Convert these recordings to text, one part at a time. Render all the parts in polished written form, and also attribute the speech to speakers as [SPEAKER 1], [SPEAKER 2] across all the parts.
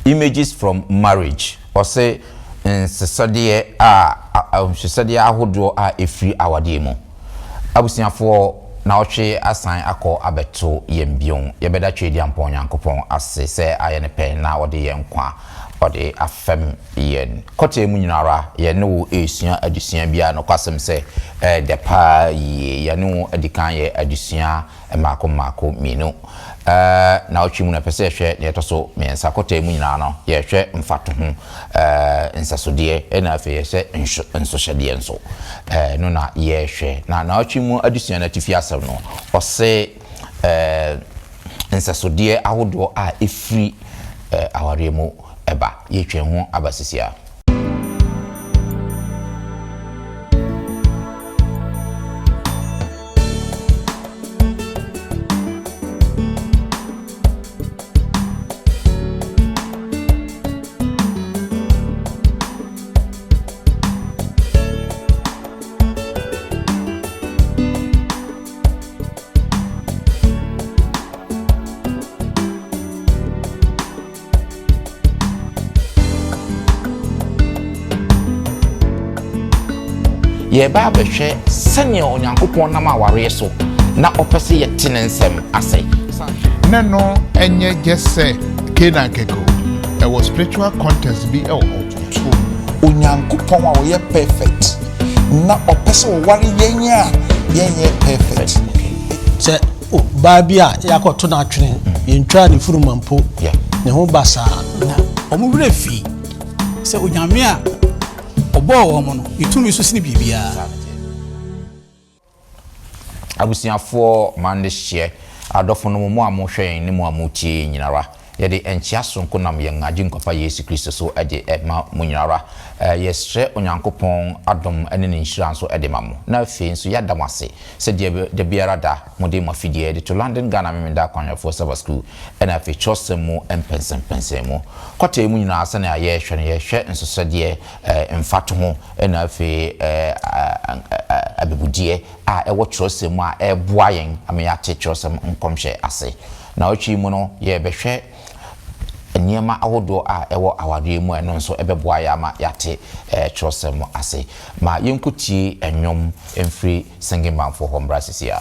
[SPEAKER 1] Images from Marriage, ɔse nsesɛdeɛ a nhwesɛdeɛ ahodoɔ a ɛfiri awadeɛ mu. Abusuafoɔ, naɔtwe asan akɔ abɛto yɛn bio. Yɛbɛda Tweediampɔn Nyankopɔn ase sɛ ayɛ ne pɛ na ɔde yɛn nkwa ɔde afɛm yɛn. Kɔtɛɛ mu nyina ara, yɛne wo resua adesua bi a nokwasɛm sɛ ɛyɛ dɛ paa yie. Yɛne wo adi kan yɛ adesua mmaako mmaako mmienu. Ɛɛ, naawɔtwe mu no, yɛpɛ sɛ yɛhwɛ deɛ ɛtɔ so mmiɛnsa. Kɔtɛɛ mu nyinaa no, yɛhwɛ mfatoho, ɛɛ, nsɛsodeɛ, ɛna afei yɛhwɛ nso nsohyɛdeɛ nso. Ɛɛ, no na yɛhwɛ. Na naawɔtwe mu adesua no atifi asɛm no, ɔse ɛɛ, nsɛsodeɛ ahodoɔ a ɛfiri ɛɛ, awareɛ mu ɛba. Yɛtwa ho aba sisi a. Yɛreba abɛhwɛ sɛnea Onyankopɔn nam awareɛ so na ɔpɛ sɛ yɛte ne nsɛm ase.
[SPEAKER 2] Na no ɛnyɛ just sɛ Canaan kɛkɛ o, ɛwɔ spiritual context bi ɛwɔ hɔ.
[SPEAKER 3] Onyankopɔn a ɔyɛ perfect na ɔpɛ sɛ ɔware yɛn a yɛnyɛ perfect.
[SPEAKER 4] Sɛ ɔbaa bi a yɛakɔto no atwene, yɛntwaa ne funuma mpo, ne ho basaa.
[SPEAKER 5] Na wɔn werɛ fii sɛ Onyame a ɔbɔɔ wɔn no, ne tumi so sene biribiara.
[SPEAKER 1] Abusuafoɔ, m'adehyeɛ, adɔfonom, mo a mohwɛ yɛn ne mo a motie yɛn nyinara, yɛde nkyea sononko nam yɛn Agyenkwa Yesu Kristo so de ma mo nyinara. Yɛsrɛ Onyankopɔn adom ne ne nhyira nso de ma mo. Na afei nso yɛada mo ase sɛ deɛ da biara da mode mo afidie de to London Ghana Memenda Akwanhwɛfoɔ Sabbath School ɛna afei kyerɛwsɛm mu mpɛnsɛmpɛnsɛn Kɔtɛɛ mu nyinaa sɛnea yɛrehwɛ no, yɛhwɛ nsosɔdeɛ, mfatoho, ɛna afei abebudeɛ a ɛwɔ kyerɛwsɛm mu a ɛreboa yɛn ama yɛate kyerɛwsɛm nkɔmhyɛ ase. Naawɔtwe yi mu no, yɛrebɛhwɛ nneɛma ahodoɔ a ɛwɔ awareɛ mu a ɛno nso ɛbɛboa yɛn ama yɛate kyerɛwsɛm ase. Ma yɛnkɔtie nnwom mfiri Singing Manfoɔ hɔ mmra sisi a.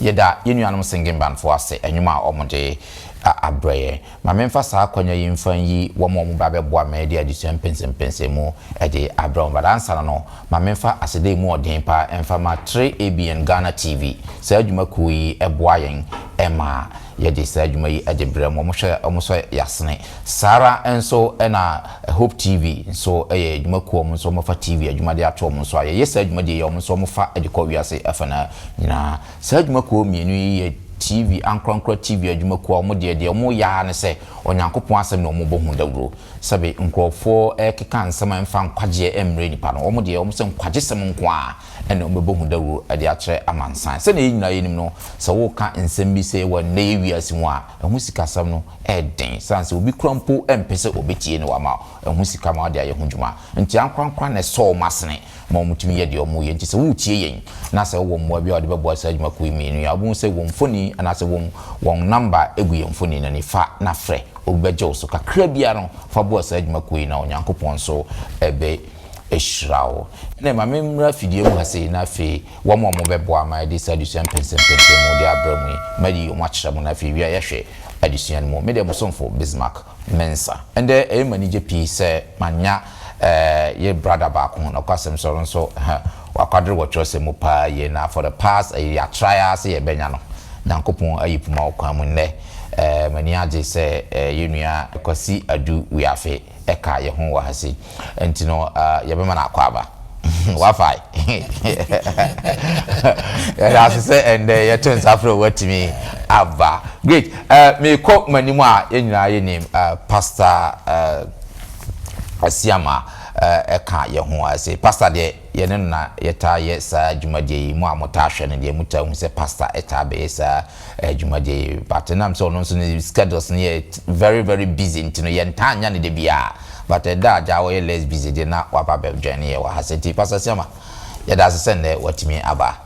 [SPEAKER 1] Yɛda yɛn nuanom singing band foɔ ase nnwom a wɔde abrɛ yɛn. Ma memfa saa akwanya yi mfa nyi wɔn a wɔba abɛboa me de adesua mpɛnsɛmpɛnsɛmu de abrɛ wɔn. But ansa na no, ma memfa aseda a emu ɔden paa mfa ma 3ABN Ghana TV. Saa adwuma kuo yi boa yɛn ma yɛde saa adwuma yi de brɛ mo. Wɔhwɛ, wɔsɔ yɛn asene. Saa ara nso na Hope TV nso yɛ adwuma kuo a wɔn nso wɔfa TV adwuma de ato wɔn so a yɛyɛ saa dwumadie yi a wɔn nso wɔfa de kɔ wiase afanaa nyinaa. Saa adwumakuo mmienu yi yɛ TV, ankorankora TV adwumakuo a wɔn deɛ, deɛ wɔyɛ ara ne sɛ Onyankopɔn asɛm na wɔbɔ ho dawuro. Sɛbe nkorɔfoɔ rekeka nsɛm a ɛmfa nkwagyeɛ mmrɛ nnipa no, wɔn deɛ wɔn sɛ nkwagyesɛm nko ara na wɔbɛbɔ ho dawuro de akyerɛ amansan. Sɛdeɛ yɛn nyinaa yɛnim no, sɛ woreka nsɛm bi sei wɔ nnɛ yi wiase mu a, ɛho sikasɛm no yɛ den sane sɛ obi koraa mpo mpɛ sɛ ɔbɛtie na wama ɛho sika ma wɔde ayɛ ho dwuma. Nti ankorankora na ɛsɔ wɔn asene ma wɔtumi yɛ deɛ wɔyɛ. Nti sɛ woretie yɛn na sɛ wowɔ mmoa bi a wɔde bɛboa saa adwumakuo yi mmienu yi a, wobɛhu sɛ wɔn mfoni anaasɛ wɔn wɔn namba gu yɛn mfoni no ani. Fa na frɛ, obi bɛgye wo so. Kakra biara no, fa boa saa adwumakuo yi na Onyankopɔn nso bɛhyira wo. Ɛnna ma memmra fidua mu ha sei na afei wɔn a wɔbɛboa ma yɛde saa adesua mpɛnsɛmpɛnsɛn mu de abrɛ mo yi, mayi wɔn akyerɛ mo na afei wie a yɛahwɛ adesua no mu. Me deɛ mo somfo Bismarck Mensah. Ɛndɛ ɛyɛ me anigye pii sɛ manya yɛ brada baako, nokwasɛm sɛ ɔno nso wakwadere wɔ twerɛsɛm mu paa yie na for the past ɛyɛ yɛatry ara sɛ yɛbɛnya no. Nyankopɔn ayi poma wɔ kwan mu nnɛ. M'ani agye sɛ yɛn nua Kwasi Adu Wiafe ɛka yɛn ho wɔ ha sei. Nti no yɛbɛma no akwaaba. Wafae. Yɛda ase sɛ ɛndɛ yɛto nsa frɛ watumi aba. Great. Mekɔ m'anim a yɛn nyinaa yɛnim Pastor Asiama ɛka yɛn ho ase. Pastor deɛ yɛne no na yɛtaa yɛ saa dwumadie yi. Mo a motaa hwɛ no deɛ motaa hu sɛ pastor ɛtaa bɛyɛ saa dwumadie yi. But ɛnam sɛ ɔno nso ne schedules no yɛ very very busy nti no yɛntaa nya no da biara. But ɛda a gyaa ɔyɛ less busy deɛ na waba abɛ join yɛ wɔ ha sɛ nti Pastor Asiamah yɛda ase sɛ nnɛ watumi aba.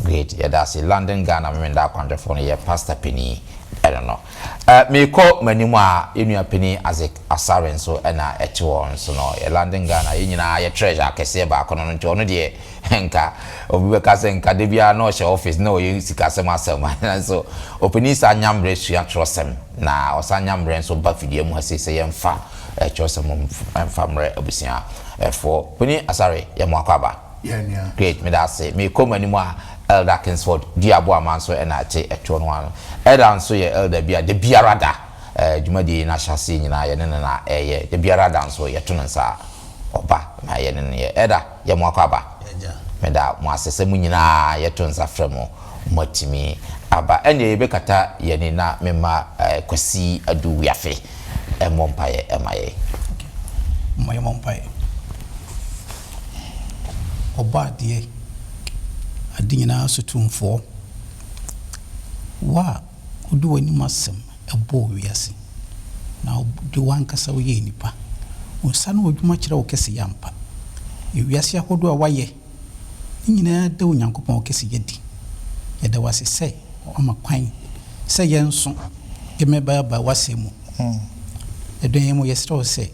[SPEAKER 1] Great yɛda ase. London Ghana Memenda akwanhwɛfoɔ no yɛ pastor panin ɛno no. Eh mekɔ m'anim a yɛn nua panin Isaac Asare nso ɛna ɛte hɔ nso no yɛ London Ghana yɛn nyinaa yɛ treasure akɛseɛ baako no no nti ɔno deɛ Nka obi bɛka sɛ nka da biara na ɔhyɛ office na ɔyɛ sikasɛm asɛm nanso ɔpanin san nya mmerɛ sua twerɛsɛm na ɔsan nya mmerɛ nso ba fidua mu ha sei sɛ yɛmfa twerɛsɛm mfa mmerɛ abusua foɔ. Panin Asare yɛ mo akwaaba. Great meda ase. Mekɔ m'anim a Elder Kingsford Duaboama nso na ɛte ɛtoɔ no ano. Elder nso yɛ elder bi a da biara da dwumadie yi n'ahyɛaseɛ nyinaa yɛne no na ɛyɛ. Da biara da nso yɛto no nsa ɔba na yɛne no yɛ. Elder. Yɛ mo akwaaba. Meda mo ase sɛ mo nyinaa yɛto nsa frɛ mo, moatumi aba. Ɛnneɛ yɛbɛkata yɛn ani na memma Kwasi Adu Wiafe mmɔ mpaeɛ mma yɛn.
[SPEAKER 5] Okay. Momma yɛmmɔ mpaeɛ. Ɔbɔadeɛ, ade nyinaa so tumfoɔ, wo a wode w'anim asɛm bɔɔ wiase, na wode w'ankasa woyɛɛ nnipa. Wo nsa ano adwuma kyerɛ wo kɛseyɛ ampa. Ewiase ahodoɔ a woayɛ no nyinaa da Onyankopɔn kɛseyɛ adi. Yɛda wo ase sɛ woama kwan sɛ yɛn nso yɛmmɛbaebae w'asɛm mu. Ɛdɔn yi mu yɛsrɛ wo sɛ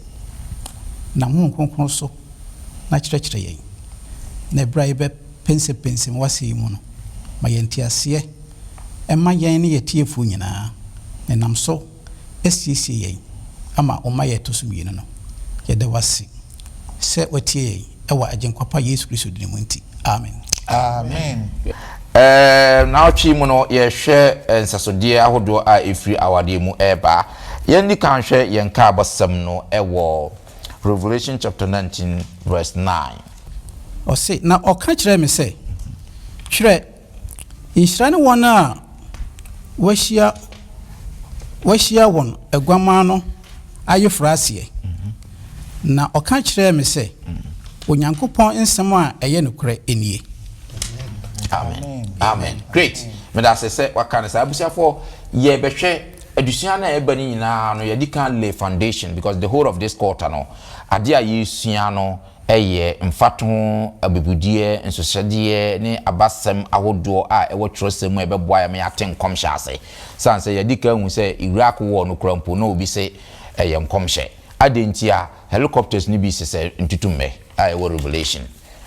[SPEAKER 5] nam Honhom Kronkron so na kyerɛkyerɛ yɛn, na ɛberɛ a yɛbɛpɛnsɛmpɛnsɛm w'asɛm yi mu no, ma yɛn nteaseɛ mma yɛn ne yɛn atiefoɔ nyinaa, na ɛnam so asiesie yɛn ama wo mmaeɛ a ɛtɔ so mmienu no. Yɛda wo ase sɛ woatie yɛn wɔ Agyenkwa pa Yesu Kristo din mu nti, amen.
[SPEAKER 3] Amen.
[SPEAKER 1] Naawɔtwe yi mu no, yɛrehwɛ nsɛsodeɛ ahodoɔ a ɛfiri awadeɛ mu reba. Yɛnni kan nhwɛ yɛn nkaabɔsɛm no wɔ Revelation chapter 19 verse 9.
[SPEAKER 5] Ɔse, Na ɔka kyerɛɛ me sɛ, Twerɛ Nhyira ne wɔn a wɔahyia wɔahyia wɔn aguamaa no ayeforɔ aseɛ. Na ɔka kyerɛɛ me sɛ, Onyankopɔn nsɛm a ɛyɛ nokorɛ nie.
[SPEAKER 1] Amen. Amen. Great. Meda ase sɛ waka no saa. Abusuafoɔ, yɛbɛhwɛ adesua no a ɛba no nyinaa no, yɛde kan lay foundation because the whole of this quarter no, adeɛ a yɛresua no yɛ mfatoho, abibideɛ, nsohyɛdeɛ, ne abasɛm ahodoɔ a ɛwɔ twerɛsɛm mu a ɛbɛboa yɛn ma yɛate nkɔmhyɛ ase. Sane sɛ yɛadi kan ahu sɛ Iraq war no koraa mpo na obi se ɛyɛ nkɔmhyɛ. Adɛn nti a helicopters no bi sesɛ ntutummɛ a ɛwɔ Revelation?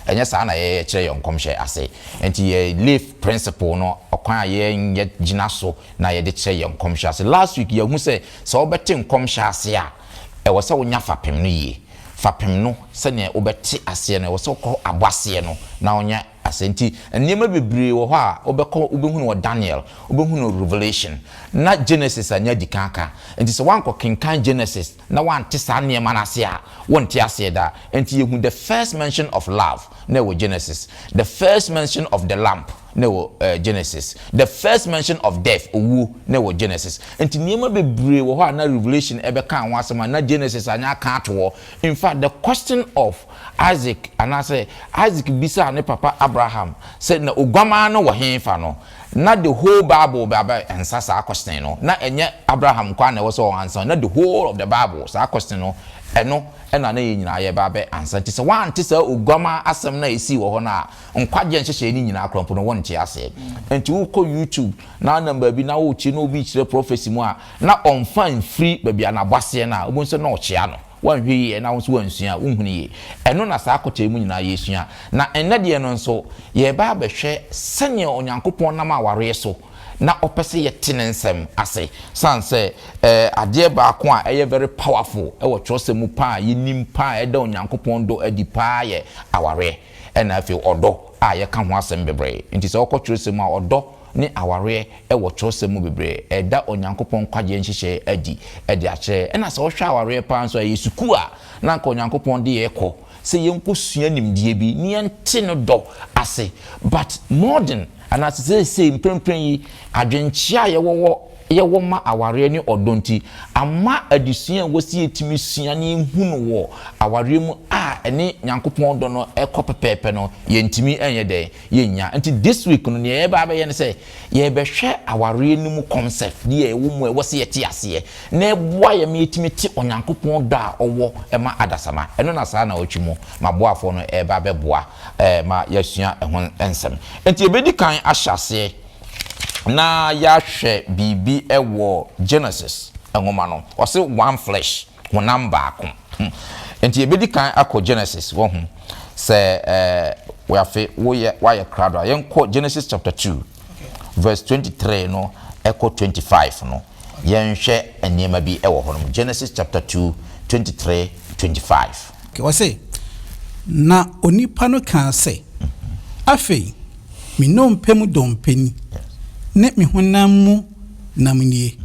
[SPEAKER 1] Ɛnyɛ saa na yɛkyerɛ yɛn nkɔmhyɛ ase. Nti yɛ live principle no, ɔkwan a yɛn yɛgyina so na yɛde kyerɛ yɛn nkɔmhyɛ ase. Last week yɛhu sɛ, sɛ wobɛte nkɔmhyɛ ase a, ɛwɔ sɛ wonya fapem no yie. Fapem no, sɛnea wobɛte aseɛ no, ɛwɔ sɛ wokɔ abɔ aseɛ no na wonya ase. Nti nneɛma bebree wɔ hɔ a wobɛkɔ, wobɛhu no wɔ Daniel, wobɛhu no Revelation na Genesis a nya di kan ka. Nti sɛ woankɔ kenkan Genesis na woante saa nneɛma no ase a, wonte aseɛ da. Nti yɛhu the first mention of love na ɛwɔ Genesis, the first mention of the lamp na ɛwɔ Genesis, the first mention of death, owuo, na ɛwɔ Genesis. Nti nneɛma bebree wɔ hɔ a na Revelation ɛbɛka ho asɛm a na Genesis anya aka ato hɔ. In fact, the question of Isaac, anaasɛ Isaac bisaa ne papa Abraham sɛ na oguamaa no wɔ he fa no, na the whole Bible bɛaba nsa saa question no. Na ɛnyɛ Abraham kwan na ɛwɔ sɛ ɔansa, na the whole of the Bible saa question no, ɛno ɛna na yɛn nyinaa yɛba abɛ ansa. Nti sɛ woante saa oguamaa asɛm no a ɛsii wɔ hɔ no a, nkwagye nhyehyɛe no nyinaa koraa mpo no, wɔnte aseɛ. Nti wokɔ YouTube na anam baabi na wokyi na obi kyerɛ prophecy mu a na ɔmfa mfiri baabi a n'abɔ aseɛ no a, wobɛhu sɛ na ɔkyea no. Woanhwɛ yie na wo nso woansua a, wonhunu yie. Ɛno na saa kɔtɛɛ mu nyinaa yɛsua. Na ɛnnɛ deɛ no nso, yɛreba abɛhwɛ sɛnea Onyankopɔn nam awareɛ so na ɔpɛ sɛ yɛte ne nsɛm ase. Sane sɛ eh, adeɛ baako a ɛyɛ very powerful ɛwɔ twerɛsɛm mu paa a yɛnim paa a ɛda Onyankopɔn dɔ adi paa yɛ awareɛ. Ɛna afei ɔdɔ a yɛka ho asɛm bebree. Nti sɛ wokɔ twerɛsɛm mu a, ɔdɔ ne awareɛ wɔ twerɛsɛm mu bebree. Ɛda Onyankopɔn nkwagyeɛ nhyehyɛeɛ adi de akyerɛ. Ɛna sɛ wohwɛ awareɛ paa nso a, ɛyɛ sukuu a na anka Onyankopɔn de yɛn kɔ sɛ yɛnkɔsua nimdeɛ bi na yɛnte no dɔ ase. But modern anaasɛ seesei mprempren yi, adwenkyea a yɛwɔ wɔ yɛwɔ ma awareɛ ne ɔdɔ nti, ama adesua a ɛwɔ sɛ yɛtumi sua na yɛhu no wɔ awareɛ mu a ɛne Nyankopɔn dɔ no kɔ pɛpɛɛpɛ no, yɛntumi nyɛ dɛn? Yɛnnya. Nti this week no, nea yɛreba abɛyɛ ne sɛ, yɛrebɛhwɛ awareɛ no mu concept, deɛ ɛwɔ mu a ɛwɔ sɛ yɛte aseɛ, na ɛboa yɛn ma yɛtumi te Onyankopɔn dɔ a ɔwɔ ma adasamma. Ɛno na saa nnawɔtwe mu m'aboafoɔ no reba abɛboa ma yɛasua ɛho nsɛm. Nti yɛbɛdi kan ahyɛ aseɛ na yɛahwɛ biribi wɔ Genesis nwoma no. Ɔse one flesh, honam baako. Nti yɛbɛdi kan akɔ Genesis, wahu sɛ ɛɛ wafe woyɛ wayɛ krado a, yɛnkɔ Genesis chapter 2 verse 23 no ɛkɔ 25 no, yɛnhwɛ nneɛma bi wɔ hɔ nom. Genesis chapter 2, 23, 25.
[SPEAKER 5] Ɔse, na onipa no kaa sɛ, "Afei me nnompe mu dompe ni, ne me honam mu nam nie.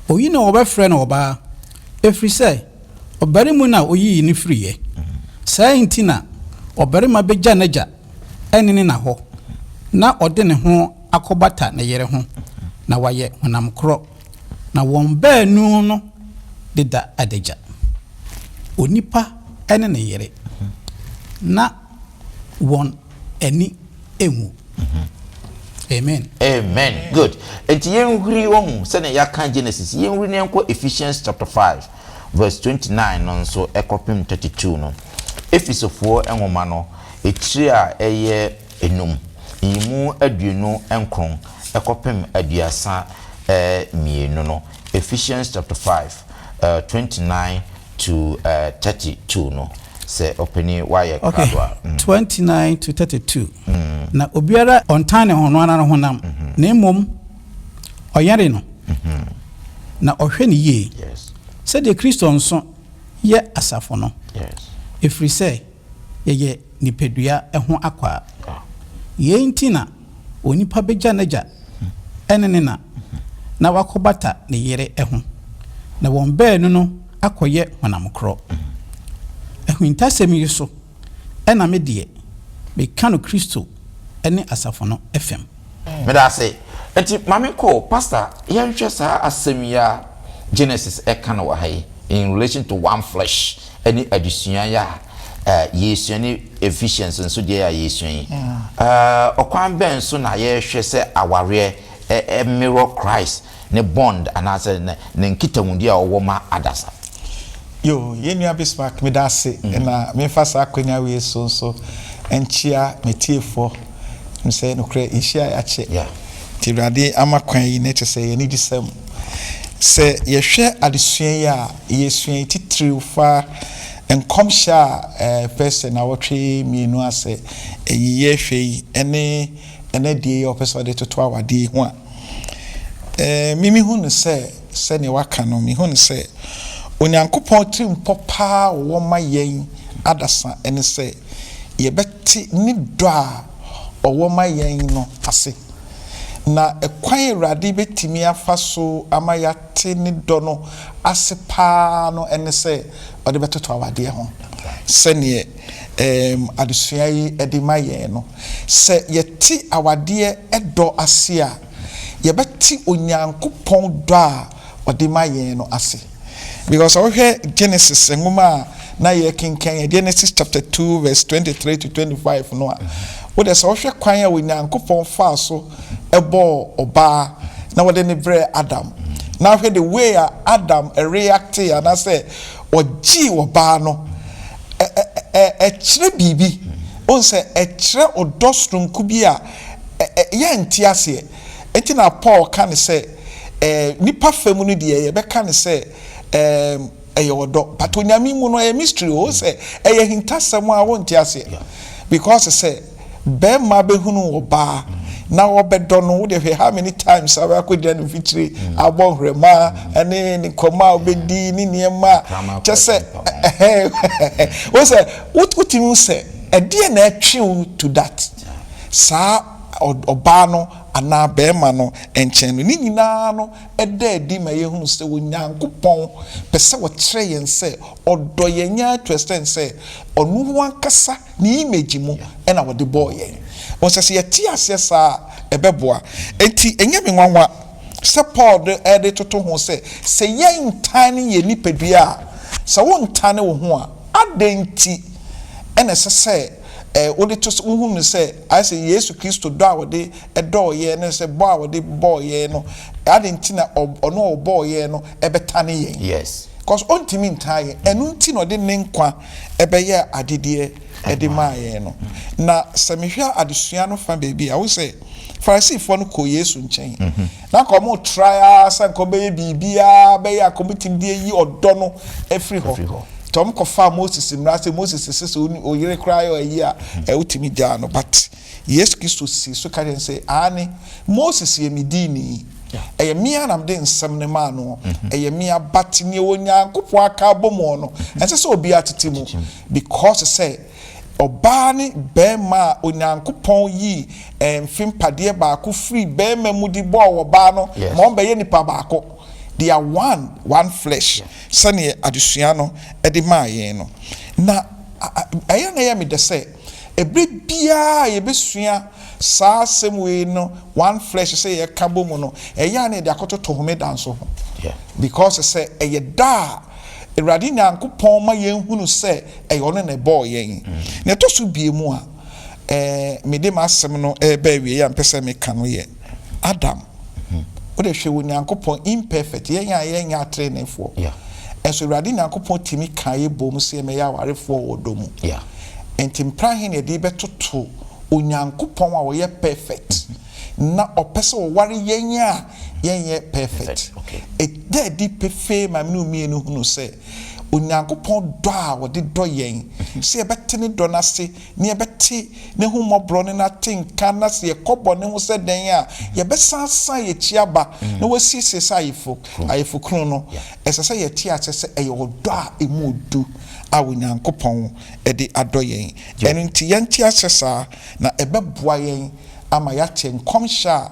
[SPEAKER 5] Oyi na wɔbɛfrɛ no ɔbaa, ɛfiri sɛ ɔbarima mu na oyii no firiiɛ. Saa nti na ɔbarima bɛgya n'agya ne ne na hɔ, na ɔde ne ho akɔbata ne yere ho, na wɔayɛ honam korɔ, na wɔn baanu no deda adagya, onipa ne ne yere, na wɔn ani nwu." Amen.
[SPEAKER 1] Amen. Good. Nti yɛnhuri wɔn sɛnea yɛaka Genesis, yɛnhuri na yɛnkɔ Ephesians chapter 5 verse 29 no nso ɛkɔpem 32 no. Efesofoɔ nwoma no, etire a ɛyɛ 5, nyimu 29 ɛkɔpem 32 no. Ephesians chapter 5, 29 to 32 no. Sɛ ɔpanin wayɛ krado a.
[SPEAKER 5] 29 to 32. Na obiara ɔntan ne ho no ara ne honam, na mmom ɔyɛre no, na ɔhwɛ no yie, sɛdeɛ Kristo nso yɛ asafo no, ɛfiri sɛ yɛyɛ nipadua ho akwaa. Yei nti na onipa bɛgya n'agya ne ne na, na wakɔbata ne yere ho, na wɔn baanu no akɔyɛ honam korɔ. Ahuntasɛm yi so na me deɛ, meka no Kristo ne asafo no fam.
[SPEAKER 1] Meda ase. Nti ma menkɔ o, Pastor, yɛnhwɛ saa asɛm yi a Genesis ɛka no wɔ ha yi in relation to one flesh ɛne adesua yi a yɛresua ne Ephesians nso deɛ a yɛresua yi. Ɔkwan bɛn so na yɛrehwɛ sɛ awareɛ ɛ mirror Christ ne bond anaasɛ ne nkitahodi a ɔwɔ ma adasa?
[SPEAKER 3] Yo, yɛn nua Bismarck, meda ase na memfa saa akwanya wei so nso nkyea m'atiefoɔ m sɛ nokorɛ yɛhyia yɛakyɛ. Nti Awurade ama kwan yi na kyerɛ sɛ yɛn anigyesɛm. Sɛ yɛhwɛ adesua yi a yɛsua yi titiriw fa Nkɔmhyɛ a ɛpɛ sɛ nnawɔtwe mmienu asɛ ɛyi yɛhwɛ yi ɛne ɛnɛ deɛ yi a ɔpɛ sɛ ɔde toto awadeɛ yi ho a, me mehu no sɛ sɛdeɛ waka no, mehu no sɛ Onyankopɔn tirimpɔ paa a ɔwɔ ma yɛn adasa ne sɛ yɛbɛte ne dɔ a ɔwɔ ma yɛn no ase. Na ɛkwan a Awurade bɛtumi afa so ama yɛate ne dɔ no ase paa no ne sɛ ɔde bɛtoto awadeɛ ho sɛdeɛ adesua yi de ma yɛn no. Sɛ yɛte awadeɛ dɔ ase a, yɛbɛte Onyankopɔn dɔ a ɔde ma yɛn no ase. Because sɛ wohwɛ Genesis nwoma a na yɛkenkan yɛ Genesis chapter 2 verse 23 to 25 no a, wode sɛ wohwɛ kwan a Onyankopɔn faa so bɔɔ ɔbaa na wɔde no brɛɛ Adam, na wohwɛ the way a Adam reactee anaasɛ ɔgyee ɔbaa no, ɛkyerɛ biribi. Wohu sɛ ɛkyerɛ ɔdɔ soronko bi a yɛnte aseɛ. Enti na Paul ka no sɛ, nnipa fa mu no deɛ yɛbɛka no sɛ ɛyɛ ɔdɔ, but Onyame mu no ɛyɛ mystery o, sɛ ɛyɛ ahintasɛm a wonte aseɛ. Because sɛ bɛrima bɛhunu ɔbaa na ɔbɛdɔ no, wodeɛ hwɛ how many times a wobɛakɔgyina ne mfikyire abɔ nhwerɛma ne ne nkɔmmɔ a wobɛdi ne nneɛma a kyɛ sɛ wo sɛ wotumi hu sɛ ɛdeɛ na ɛtwe wo to that saa ɔbaa no anaa barima no nkyɛn no, ne nyinaa no da adi ma yɛhunu sɛ Onyankopɔn pɛ sɛ ɔkyerɛ yɛn sɛ ɔdɔ yɛn ara to extent sɛ ɔno ankasa ne image mu na ɔde bɔɔ yɛn. Wɔn sɛ sɛ yɛte aseɛ saa a, ɛbɛboa. Enti ɛnyɛ me nwanwa sɛ Paul de ɛde toto ho sɛ, sɛ yɛntane yɛn nipadua a, sɛ wontane wo ho a, adɛn nti na ɛsɛ sɛ wode to so, wohu no sɛ ayɛ sɛ Yesu Kristo dɔ a ɔde dɔɔ yɛn no, sɛ bɔ a ɔde bɔɔ yɛn no, adɛn nti na ɔno a ɔbɔɔ yɛn no bɛtane yɛn?
[SPEAKER 1] Yes.
[SPEAKER 3] Because ɔntumi ntan yɛn. Ɛno nti na ɔde ne nkwa bɛyɛɛ adedeɛ de maa yɛn no. Na sɛ mehwɛ adesua no fa baabi a, wohu sɛ Farisifoɔ no kɔɔ Yesu nkyɛn. Na anka wɔn try ara sɛ anka wɔbɛyɛ biribiara bɛyɛ anka wɔbɛtumi de ayi ɔdɔ no afiri hɔ. Nti wɔn kɔfaa Moses mmara sɛ Moses sɛ sɛ oyere koraa yɛ ayi a wotumi gyaa no. But Yesu Kristo sii so ka kyerɛ no sɛ, aane, Moses yɛ me diini. Ɛyɛ me ara na mede nsɛm no maa no. Ɛyɛ me ara. But deɛ Onyankopɔn aka abɔ mu no, ɛnsɛ sɛ obiara tete mu. Because sɛ Ɔbaa ne barima a Onyankopɔn yii mfe mpadeɛ baako firii barima mu de bɔɔ ɔbaa no ma wɔbɛyɛ nipa baako. They are one, one flesh, sɛdeɛ adesua no de maa yɛn no. Na ɛyɛ a na ɛyɛ me dɛ sɛ ɛberɛ biara a yɛbɛsua saa asɛm wei no, one flesh, sɛ yɛka bɔ mu no, ɛyɛ a na yɛde akɔtoto Homeda nso ho. Because sɛ ɛyɛ da a Awurade Nyankopɔn ma yɛhunu sɛ ɛyɛ ɔno na ɛbɔɔ yɛn. Nea ɛtɔ so biemu a mede m'asɛm no reba awiei a mepɛ sɛ meka no yɛ Adam. Wode hwɛ Onyankopɔn imperfect, yɛn a yɛnyɛ atreneefoɔ. Nso Awurade Nyankopɔn tumi ka yɛ bom sɛ yɛmmɛyɛ awarefoɔ wɔ ɔdɔ mu. Enti mpra he na yɛde bɛtoto Onyankopɔn a ɔyɛ perfect na ɔpɛ sɛ ɔware yɛn a yɛnyɛ perfect. Ɛda adi pefee ma me ne wo mmienu hunu sɛ Onyankopɔn dɔ a ɔde dɔ yɛn, sɛ yɛbɛte ne dɔ no ase na yɛbɛte n'ahummɔborɔ ne n'atenka na sɛ yɛkɔ bɔne ho sɛ dɛn a, yɛbɛsan asan yɛn akyi aba na wasiesie sɛ ayefo, ayefokunu no. Ɛsɛ sɛ yɛte aseɛ sɛ ɛyɛ ɔdɔ a ɛmu du a Onyankopɔn de adɔ yɛn. Ɛno nti yɛnte aseɛ saa na ɛbɛboa yɛn ama yɛate nkɔmhyɛ a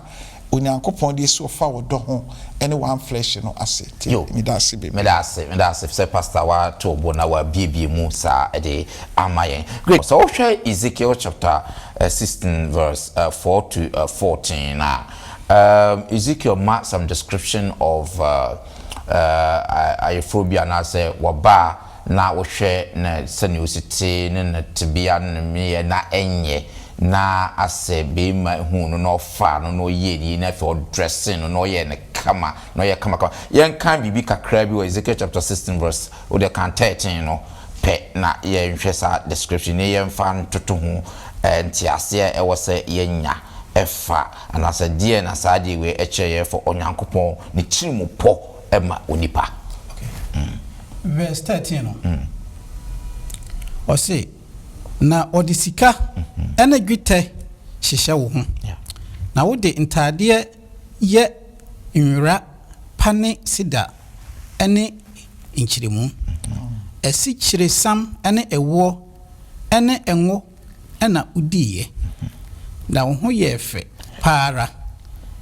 [SPEAKER 3] Onyankopɔn de asi ɔfa ɔdɔ ho ne one flesh no ase. Nti
[SPEAKER 1] Yo,
[SPEAKER 3] meda ase bebree.
[SPEAKER 1] meda ase, meda ase sɛ Pastor woato wo bo na woabiebie mu saa de ama yɛn. Great. Sɛ wohwɛ Ezekiel chapter 16 verse 4 to 14 a, Ezekiel ma some description of ayeforɔ bi anaasɛ wɔba a na wohwɛ no sɛnea osi te ne ne tebea ne ne nneyɛe na ɛnyɛ, na asɛ barima huu no na ɔfaa no na ɔyɛɛ no yie na afei ɔdrɛsee no na ɔyɛɛ no kama na ɔyɛɛ kamakama. Yɛnkan biribi kakraa bi wɔ Ezekiel chapter 16 verse wodeɛ kan 13 no pɛ na yɛnhwɛ saa description ne yɛmfa ntoto ho nteaseɛ a ɛwɔ sɛ yɛnya ɛfa anaasɛ deɛn na saa adeɛ wei ɛkyerɛ yɛn fa Onyankopɔn ne tirimupɔ ma onipa.
[SPEAKER 5] Verse 13 no. Ɔse, Na ɔde sika ne dwetɛ hyehyɛ wo ho, na wode ntadeɛ yɛ nwera pa ne sida ne nkyeremu, asikyiresiam ne ɛwoɔ ne ngo na wodiiɛ, na wo ho yɛɛ fɛ pa ara,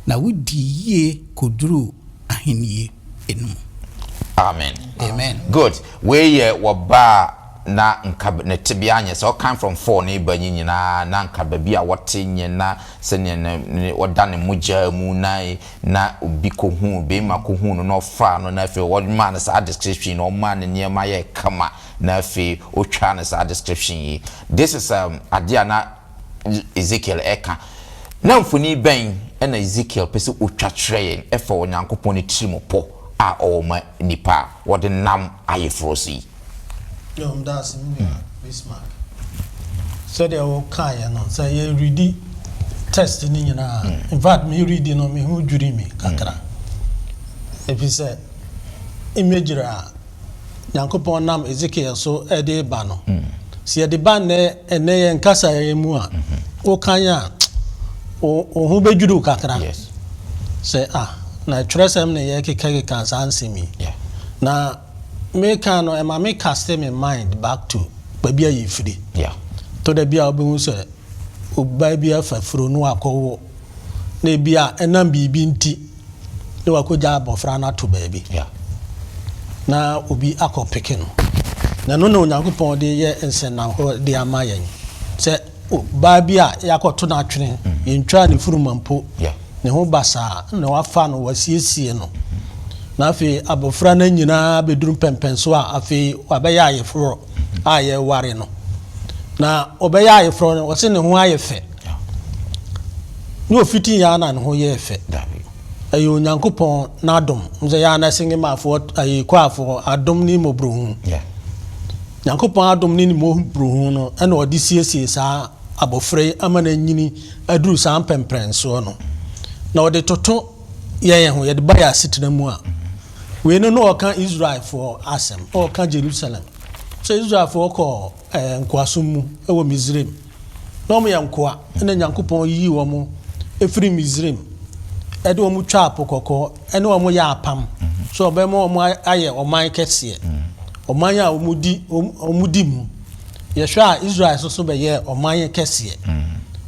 [SPEAKER 5] na wodii yie kɔduruu ahennie no mu.
[SPEAKER 1] Amen.
[SPEAKER 5] Amen.
[SPEAKER 1] Good. Wei yɛ wɔba a na nka ne tebea nyɛ sɛ ɔkan from four ne ba nyi nyinaa na nka baabi a wɔte nyɛ na sɛnea ne ne ɔda ne mogya mu na na obi kɔhuu bɛrima kɔhuu no na ɔfaa no na afei ɔmaa no saa description na ɔmaa ne nneɛma yɛ kama na afei ɔtwaa no saa description yi. This is um, adeɛ a na Ezekiel ɛka. Na mfoni bɛn na Ezekiel pɛ sɛ ɔtwa kyerɛ yɛn ɛfa Onyankopɔn ne tirimupɔ a ɔwɔ ma nnipa a wɔde nam ayeforɔ so yi?
[SPEAKER 4] Yo, meda ase me nua Bismarck. Sɛdeɛ wokaeɛ no, sɛ yɛredi test no nyinaa, in fact me redi no me ho dwiri me kakra. Ɛfiri sɛ imagery a Nyankopɔn nam Ezekiel so de reba no, sɛ yɛde ba nnɛ ɛnnɛ yɛn kasa yi mu a, wokan a, wo ho bɛdwiri wo kakra. Sɛ ah, na twerɛsɛm na yɛkekakeka saa nsɛm yi. Na meka no, ɛma me cast me mind back to baabi a yɛfiri. Tɔ da bi a wobɛhu sɛ ɔbaa bi afa furo no akɔwo, na ebi a ɛnam biribi nti, na wakɔgya abɔfra no ato baabi na obi akɔpeke no. Na ɛno na Onyankopɔn de yɛ nsɛnnahɔ de ama yɛn sɛ baa bi a yɛakɔto no atwene, yɛntwaa ne furuma mpo, ne ho basaa, na wafa no, wasiesie no. Na afei abɔfra no nyinaa bɛduru mpɛmpɛnso a afei wabɛyɛ ayeforɔ a yɛreware no. Na ɔbɛyɛ ayeforɔ no, ɔse ne ho ayɛ fɛ. Ne ɔfiti yɛ na ne ho yɛɛ fɛ. Ɛyɛ Onyankopɔn n'adom. Sɛ yɛ ana singemafoɔ, ayi kwafoɔ, adom ne mmɔborɔhunu. Nyankopɔn adom ne ne mmɔborɔhunu no ɛna ɔde siesie saa abɔfra yi ama no anyini aduru saa mpɛmpɛnsoɔ no. Na ɔde toto yɛn ho, yɛde ba yɛn asetena mu a, wei no na ɔka Israelfoɔ asɛm, na ɔka Jerusalem. Sɛ Israelfoɔ kɔɔ eh, nkoasom mu wɔ Misraim, na wɔn yɛ nkoa, ɛna Nyankopɔn yii wɔn firi Misraim, ɛde wɔn twaa po kɔkɔɔ, ɛne wɔn yɛ apam, so ɔbɛma wɔn ayɛ ɔman kɛseɛ, ɔman a wɔn di, wɔn di mu. Yɛhwɛ a Israel nso so bɛyɛɛ ɔman kɛseɛ.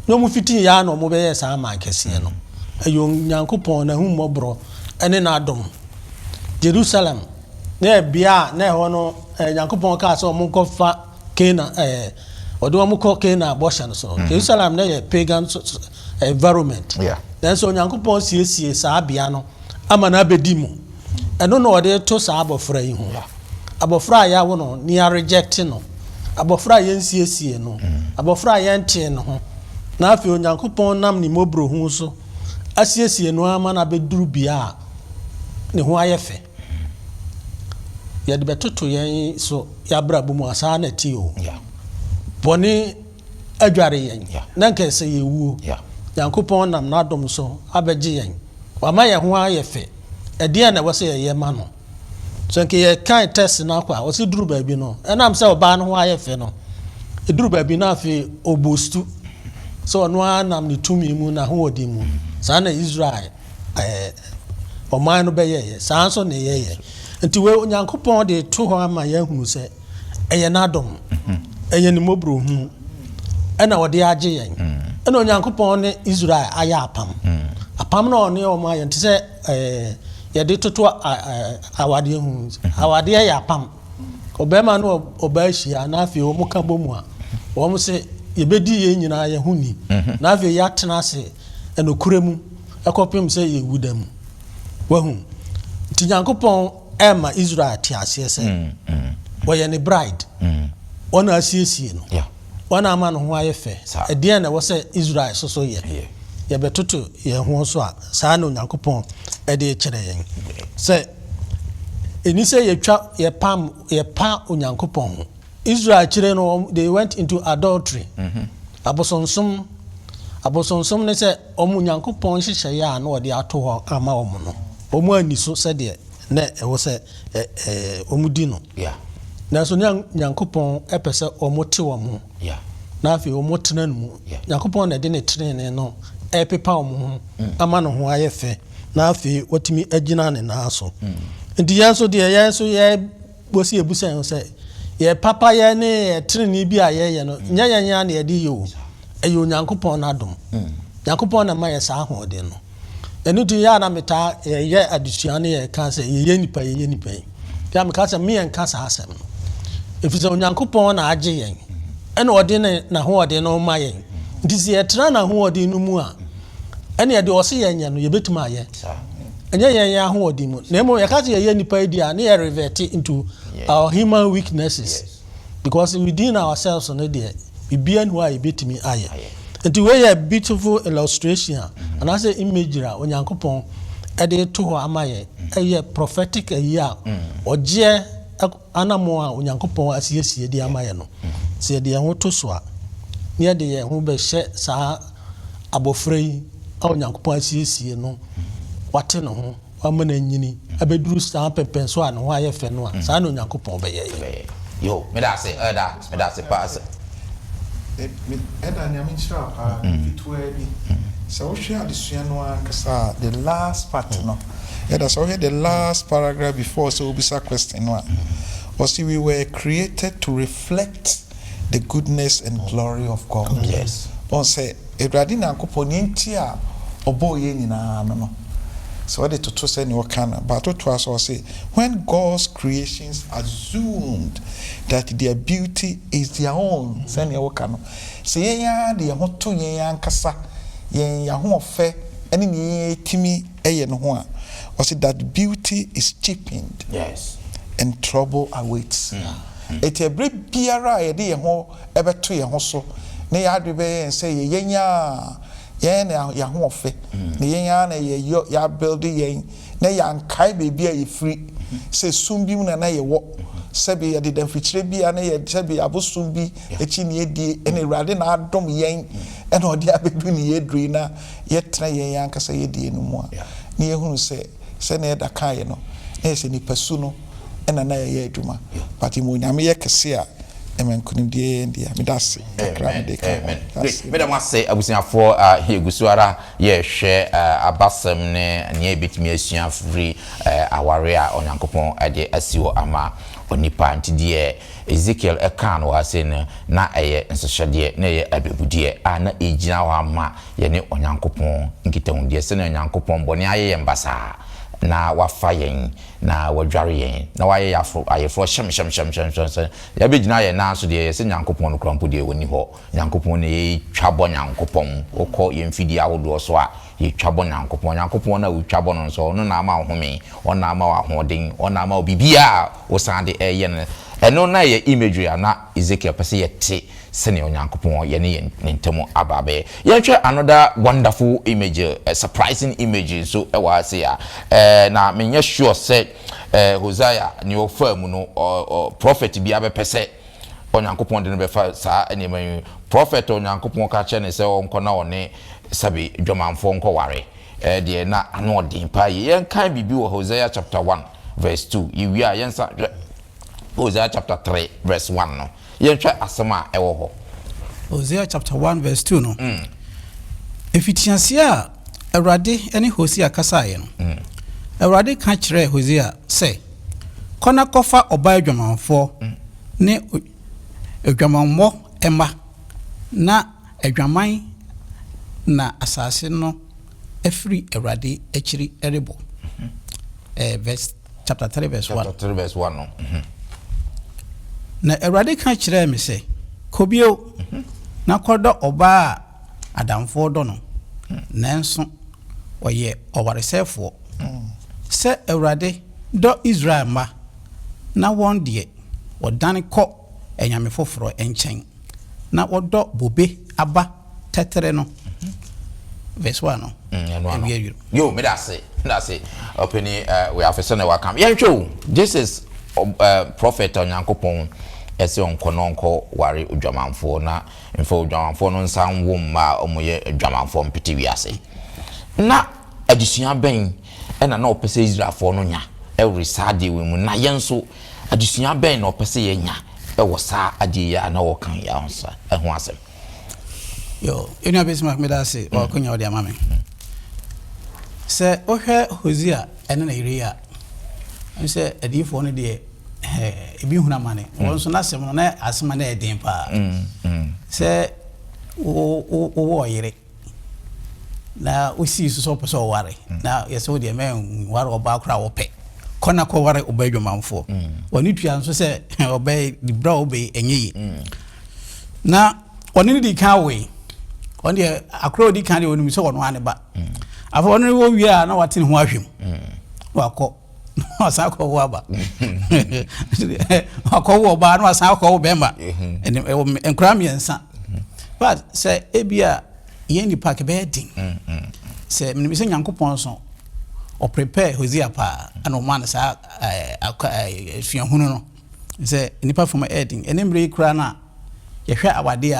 [SPEAKER 4] Na wɔn fitii yɛ ara na wɔn bɛyɛɛ saa aman kɛseɛ no. Ɛyɛ Onyankopɔn n'ahummɔborɔ ne n'adom. Jerusalem na yɛ bea a na ɛhɔ no Nyankopɔn kaa sɛ wɔn nkɔfa Canaan ɛɛ ɔde wɔn kɔ Canaan bɔhyɛ no so. Jerusalem na yɛ pagan environment. Nanso Onyankopɔn siesie saa bea no ama no abɛdi mu. Ɛno na ɔde reto saa abɔfra yi ho. Abɔfra a yɛawo no na yɛarejɛkte no. Abɔfra a yɛnsiesiee no. Abɔfra a yɛntee ne ho. Na afei Onyankopɔn nam ne mmɔborɔhunu so asiesie no ara ma no abɛduru bea a ne ho ayɛ fɛ. Yɛde bɛtoto yɛn so yɛn abrabɔ mu a, saa na ɛte o. Bɔne adware yɛn, na anka ɛsɛ yɛwuo. Nyankopɔn nam n'adom so abɛgye yɛn. Wama yɛn ho ayɛ fɛ. Ɛdeɛn na ɛwɔ sɛ yɛyɛ ma no? Sɛ anka yɛkan test no akɔ a, ɔse duru baabi no, ɛnam sɛ ɔbaa no ho ayɛ fɛ no, ɛduru baabi no afei ɔbostu sɛ ɔno ara nam ne tumi mu, n'ahoɔden mu. Saa na Israel ɛɛ ɔman no bɛyɛeɛ. Saa nso na yɛyɛ. Nti wei Onyankopɔn de to hɔ ama yɛahunu sɛ ɛyɛ n'adom, ɛyɛ ne mmɔborɔhunu ɛna ɔde agye yɛn. Ɛna Onyankopɔn ne Israel ayɛ apam. Apam na ɔne wɔn ayɛ nte sɛ ɛɛ yɛde toto awadeɛ ho. Awadeɛ yɛ apam. Ɔbarima ne ɔbaa hyia na afei wɔn ka bɔ mu a, wɔn se yɛbɛdi yɛn nyinaa yɛn ho ni. Na afei yɛatena ase nokorɛ mu ɛkɔpem sɛ yɛwu da mu. Wahu? Nti Nyankopɔn ɛma Israel te aseɛ sɛ wɔyɛ ne bride. Ɔna asiesie no. Ɔna ama ne ho ayɛ fɛ. Ɛdeɛn na ɛwɔ sɛ Israel soso yɛ? Yɛbɛtoto yɛn ho so a, saa na Onyankopɔn ɛde kyerɛ yɛn. Sɛ ɛni sɛ yɛtwa yɛpam yɛpa Onyankopɔn ho. Israel akyire no, they went into adultery. Abosonsom. Abosonsom ne sɛ wɔn Onyankopɔn nhyehyɛeɛ a na wɔde ato hɔ ama wɔn no, wɔn anni so sɛdeɛ na ɛwɔ sɛ wɔn di no. Nanso na Nyankopɔn pɛ sɛ wɔte wɔn ho, na afei wɔtena ne mu. Nyankopɔn na ɛde ne trenee no repepa wɔn ho ama ne ho ayɛ fɛ, na afei wɔatumi agyina ne nan so. Nti yɛn nso deɛ, yɛn nso yɛbɔ sɛ yɛbusa yɛn ho sɛ, yɛn papayɛ ne yɛn trenee bi a yɛyɛ no, nyɛ yɛn ara na yɛde yɛ o, ɛyɛ Onyankopɔn n'adom. Nyankopɔn na ɛma yɛ saa ahoɔden no. Ɛno nti yɛ a na metaa yɛyɛ adesua ne yɛka sɛ yɛyɛ nnipa yɛyɛ nnipa yi. Yɛ a meka sɛ me yɛnka saa asɛm no. Ɛfiri sɛ Onyankopɔn na agye yɛn ɛna ɔde ne n'ahoɔden no ma yɛn. Nti sɛ yɛtena n'ahoɔden no mu a, ɛne ɛde ɔse yɛnyɛ no yɛbɛtumi ayɛ. Ɛnyɛ yɛn yɛn ahoɔden mu. Na mmom yɛka sɛ yɛyɛ nnipa yi deɛ a ne yɛ revert into our human weaknesses. Because within ourselves no deɛ biribiara nni hɔ a yɛbɛtumi ayɛ. Nti wei yɛ beautiful illustration a anaasɛ imagery a Onyankopɔn de reto hɔ ama yɛn. Ɛyɛ prophetic ayi a ɔgyeɛ anammɔn a Onyankopɔn asiesie de ama yɛn no. Sɛ yɛde yɛn ho to so a, na yɛde yɛn ho bɛhyɛ saa abɔfra yi a Onyankopɔn asiesie no, wate ne ho. Wama no anyini abɛduru saa mpɛnpɛnsoɔ a ne ho ayɛ fɛ no a, saa na Onyankopɔn bɛyɛ yɛn.
[SPEAKER 1] Yo, meda ase, Elder, meda ase paa sɛ.
[SPEAKER 3] Elder, Nyame nhyira wo paa, ketewaa bi, sɛ wohwɛ adesua no ankasa a, the last part no, Elder, sɛ wohwɛ the last paragraph before sɛ wobisa question no a, ɔse we were created to reflect the goodness and glory of God.
[SPEAKER 1] Yes.
[SPEAKER 3] Wohu sɛ Awurade Nyankopɔn, nea enti a ɔbɔɔ yɛn nyinaa no no, sɛ wode toto sɛnea ɔka no, but wotoa so a, ɔse, When God's creations assumed that their beauty is their own, sɛnea woka no, sɛ yɛn ara de yɛn ho to yɛn ankasa yɛn ahoɔfɛ ne nea yɛtumi yɛ no ho a, ɔse, that beauty is cheapened
[SPEAKER 1] Yes.
[SPEAKER 3] and trouble awaits. Enti ɛberɛ biara a yɛde yɛn ho bɛto yɛn ho so na yɛn adwene bɛyɛ yɛn sɛ yɛ yɛn ara, yɛn na yɛn ahoɔfɛ, na yɛn ara na yɛyɔ, yɛabuilde yɛn, na yɛankae baabi a yɛfiri, sɛ sum bi mu na na yɛwɔ, sɛbe yɛdeda mfikyire bi a na yɛ, sɛbe abosom bi akyi na yɛdie, ɛna Awurade na adom yɛn, ɛna ɔde abɛdu ne yɛaduru yi, na yɛtena yɛn ankasa yɛdie no mu a, na yɛhunu sɛ, sɛdeɛ ɛda kaeɛ no, na yɛ sɛ nipasu no na na yɛyɛ adwuma, but ma Onyame yɛ kɛse a, ɛma nkunimdie yɛ yɛn dea. Meda ase kakra a mede ka ho.
[SPEAKER 1] Amen. Great. Meda mo ase abusuafoɔ a yɛgu so ara yɛrehwɛ abasɛm ne nea yɛbɛtumi asua afiri awareɛ a Onyankopɔn de asi hɔ ama onipa. Nti deɛ Ezekiel kaa no wɔ ha sei no, na ɛyɛ nsɔhwɛdeɛ, na ɛyɛ abɛbudeɛ a na ɛgyina hɔ ama yɛne Onyankopɔn nkitahodie, sɛdeɛ Onyankopɔn bɔne ayɛ yɛn basaa na wafa yɛn na wadware yɛn na wayɛ yɛn afo ayeforɔ hyɛmhyɛmhyɛmhyɛmhyɛm yɛabɛgyina yɛn nan so deɛ yɛsɛ Nyankopɔn no koraa mpo deɛ ɔnni hɔ. Nyankopɔn na yɛtwa bɔ Nyankopɔn. Wokɔ yɛn mfidie ahodoɔ so a, yɛtwa bɔ Nyankopɔn. Nyankopɔn no a wotwa bɔ no nso, ɔno na ama wo home, ɔno na ama wo ahoɔden, ɔno na ama wo biribiara a wosan de reyɛ no. Ɛno na ɛyɛ imagery a na Ezekiel pɛ sɛ yɛte sɛnea Onyankopɔn yɛne yɛn ne ntam aba abɛyɛ. Yɛnhwɛ another wonderful image, surprising image nso wɔ ha sei a, eh, na menyɛ sure sɛ eh, Hosea nea ɔfaa mu no, ɔ, ɔ, prophet bi abɛpɛ sɛ Onyankopɔn de no bɛfa saa nneɛma yi. Prophet a Onyankopɔn ka kyerɛ no sɛ ɔnkɔ na ɔne sɛbe dwamanfoɔ nkɔware, eh, deɛ na ano ɔden paa yie. Yɛnkan biribi wɔ Hosea chapter 1 verse 2, yɛwie a yɛnsa hwɛ Hosea chapter 3 verse 1 no. Yɛnhwɛ asɛm a ɛwɔ hɔ.
[SPEAKER 5] Hosea chapter 1 verse 2 no, Mfitiaseɛ a Awurade ne Hosea kasaeɛ no, Awurade ka kyerɛɛ Hosea sɛ, Kɔ na kɔfa ɔbaa adwamanfoɔ ne adwamammɔ mma, na adwaman na asase no afiri Awurade akyiri rebɔ. Verse chapter 3 verse 1.
[SPEAKER 1] Chapter 3 verse 1 no.
[SPEAKER 5] Na Awurade ka kyerɛɛ me sɛ, Kɔ bio, na kɔdɔ ɔbaa a adamfoɔ dɔ no, nanso ɔyɛ ɔwaresɛefoɔ. Sɛ Awurade dɔ Israel mma, na wɔn deɛ, wɔdane kɔ anyame foforɔ nkyɛn, na wɔdɔ bobe aba tɛtrɛ no. Verse 1 no.
[SPEAKER 1] Ɛno ano. Yo, meda ase, meda ase. Ɔpani eh, wei afe sɛ na waka. Yɛnhwɛ o, this is uh, prophet Onyankopɔn ɛsɛ ɔnkɔ na ɔnkɔ ware odwamanfoɔ na mfa odwamanfoɔ no nsa nwo mma a wɔyɛ adwamanfoɔ mpete wiase. Na adesua bɛn ɛna na ɔpɛ sɛ Israelfoɔ no nya ɛwɔ saa adeɛ wei mu na yɛn nso? Adesua bɛn na ɔpɛ sɛ yɛnya wɔ saa adeɛ yi a na ɔreka yi ho asɛm?
[SPEAKER 5] Yo, yɛnua Bismarck, meda ase wɔ akonya wode ama me. Sɛ wohwɛ Hosea ɛne ne yere yi a, ɛne sɛ adiyifoɔ no deɛ ebi hunu amane. Wɔn nso n'asɛm no na asɛm a na ɛyɛ den paa. Sɛ wowɔ ɔyere na wosii so sɛ wopɛ sɛ ɔware na yɛsɛ wo deɛ mɛnware ɔbaa koraa wɔpɛ kɔ na kɔware ɔbaa adwamanfoɔ. Wɔne tua nso sɛ ɔbaa berɛ a wobɛyi ɛnyɛ yie. Na ɔne no di kan awoe. Ɔno deɛ akora ɔdi kan deɛ ɔnim sɛ ɔno ara ne ba. Afei ɔno ne wɔ wie a na wate ne ho ahwɛ mu. Na wakɔ na wasan akɔ wo aba. Wakɔ wo ɔbaa na wasan akɔ wo bɛrima. Nkora mmiɛnsa. But sɛ ebi a yɛn nipa kɛbɛyɛ den. Sɛ menim sɛ Nyankopɔn nso ɔprepare Hosea paa ɛna ɔmaa no saa suahunu no. Sɛ nnipa fam ɛyɛ den. Ɛne mmerɛ yi koraa no a yɛhwɛ awadeɛ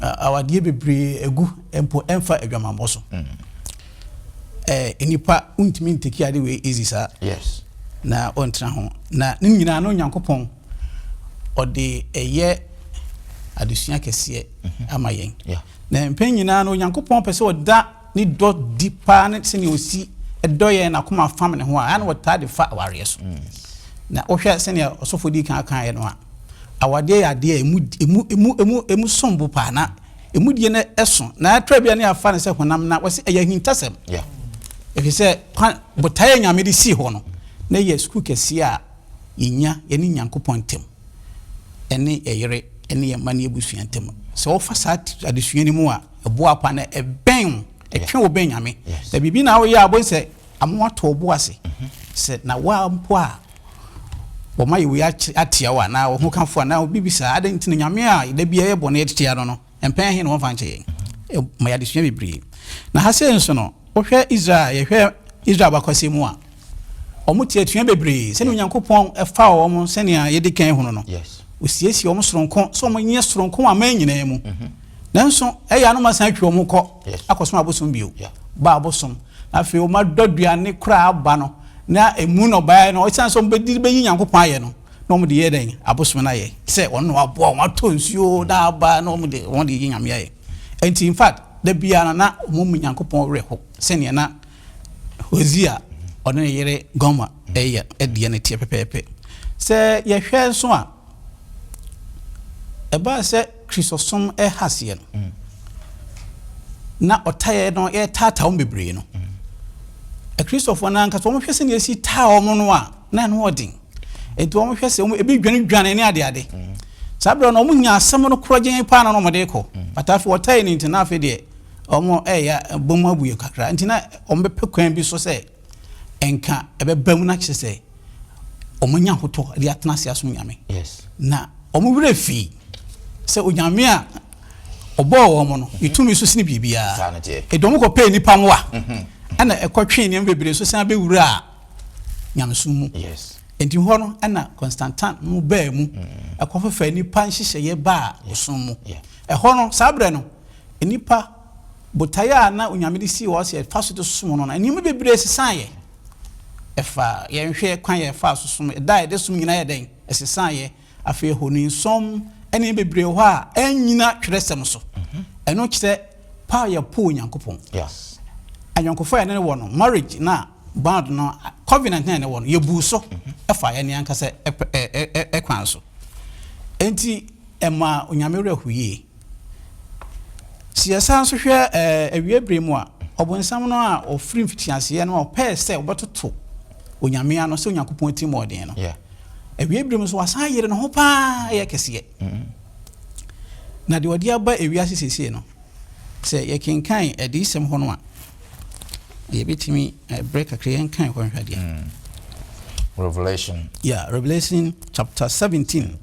[SPEAKER 5] a, awadeɛ bebree agu mpo ɛmfa adwamammɔ so. Ɛɛ nnipa wontumi nteki ade wei easy saa.
[SPEAKER 1] Yes.
[SPEAKER 5] Na ɔntena ho. Na ne nyinaa no Onyankopɔn ɔde ɛyɛ adesua kɛseɛ mhm. ama yɛn. Na mpɛn nyinaa no Onyankopɔn pɛ sɛ ɔda ne dɔ di paa ne sɛnea ɔsi dɔ yɛn n'akoma fam ne ho a, ɛna ɔtaa de fa awareɛ so. Na wohwɛ sɛnea ɔsɔfo di kan kaeɛ no a, awadeɛ yɛ adeɛ a emu emu emu emu emu som bo paa na emu die no ɛso na ɛtra bi a ne afa no sɛ honam na wɔsi ɛyɛ ahintasɛm. Ɛfiri sɛ kwan botaeɛ a Nyame de sii hɔ no na ɛyɛ sukuu kɛseɛ a yɛnya yɛne Nyankopɔn ntam ɛne yɛ yere ɛne yɛ mma ne abusua ntam. Sɛ wofa saa adesua no mu a Ɛboa paa na ɛbɛn wo, ɛtwe wo bɛn Nyame. Na biribi na woyɛ a wobɛhu sɛ ama woatɔ wo bo ase. Sɛ na woa mpo a wɔma yɛ wei atia wo anaa wo hokafo anaa obi bi saa, adɛn nti na Nyame a da biara yɛ bɔne tia no no, mpɛn ahe na wɔmfa nkyɛ yɛn? Ɛma yɛ adesua bebree. Na ha sei nso no, Wohwɛ Israel, yɛhwɛ Israel abakɔsɛm mu a, wɔn te atua bebree sɛnea Onyankopɔn faa wɔn sɛnea yɛdi kan hunu no. Osiesie wɔn soronko sɛ wɔn nyɛ soronko wɔ aman nyinaa mu. Mhm. Nanso ɛyɛ anoma san atwi wɔn kɔ akɔsom abosom bio. Ba abosom. Na afei wɔn adɔ aduane koraa aba no na emu nnɔbaeɛ no ɛsiane sɛ wɔn bɛdi bɛyi Nyankopɔn ayɛ no na wɔn de yɛ dɛn abosom no ayɛ sɛ wɔn na wɔaboa wɔn atɔ nsuo na aba na wɔn de wɔn de yi Nyame ayɛ. Nti in fact Da biara no, na wɔn mu Nyankopɔn werɛ how sɛnea na Hosea ɔne ne yere Gomer yɛ deɛ no teɛ pɛpɛɛpɛ. Sɛ yɛhwɛ nso a, ɛbaa sɛ Kristosom reha aseɛ no, na ɔtaeɛ no yɛtaataa wɔn bebree no. Akristofoɔ no ankasa wɔhwɛ sɛnea ɛsi taa wɔn no a, na ɛno ɔden. Enti wɔhwɛ sɛ wɔn ebi dwanedwane ne adeade. Saa berɛ no wɔn nya asɛm no korɔgyen paa na wɔn de kɔ. But afei wɔtae no nti na afei deɛ wɔn ɛyɛ bɔ mu abue kakra. Nti na wɔn bɛpɛ kwan bi so sɛ nka ɛbɛba mu na kyerɛ sɛ wɔn anya ahotɔ de atena ase asom Nyame.
[SPEAKER 1] Yes.
[SPEAKER 5] Na wɔn werɛ fii sɛ Onyame a ɔbɔɔ wɔn no, ne tumi so sene biribiara.
[SPEAKER 1] Saa no teɛ.
[SPEAKER 5] Ɛdi wɔn kɔpɛɛ nnipa mmoa ɛna ɛkɔtwee nneɛma bebree so san bɛwuraa nyamesom mu. Enti hɔ no na Constantine no baa mu kɔfefaa nnipa nhyehyɛeɛ baa ɔsom mu. Ɛhɔ no, saa berɛ no, nnipa botaeɛ a na Onyame de sii hɔ sɛ yɛfa so de som no no, nneɛma bebree sesaeɛ. Ɛfa yɛnhwɛ kwan yɛfaa so som, ɛda a yɛde som nyinaa yɛ dɛn? Ɛsesaeɛ. Afei ahonisom ne nneɛma bebree wɔ hɔ a ɛnnyina twerɛsɛm so. Ɛno kyerɛ Pa a yɛpo Onyankopɔn. Ayɔnkofa a yɛne no wɔ no, marriage na bond no, covenant na yɛne wɔ no, yɛbuu so fa yɛne ankasa kwan so. Enti ɛma Onyame werɛ ho yie. Sɛ yɛsan nso hwɛ awie bere mu a, ɔbonsam no a ɔfiri mfitiaseɛ no a ɔpɛɛ sɛ ɔbɛtoto Onyame ano sɛ Onyankopɔn atirimuɔden no, awie bere mu nso wasan ayere ne ho paa yɛ kɛseɛ. Na deɛ ɔde aba ewiase seesei no, sɛ yɛkenkan Adiyisɛm hɔ no a, deɛ yɛbɛtumi berɛ kakra yɛnkan hɔ nhwɛ adeɛ.
[SPEAKER 1] Mm. Revelation.
[SPEAKER 5] Yeah, Revelation chapter 17,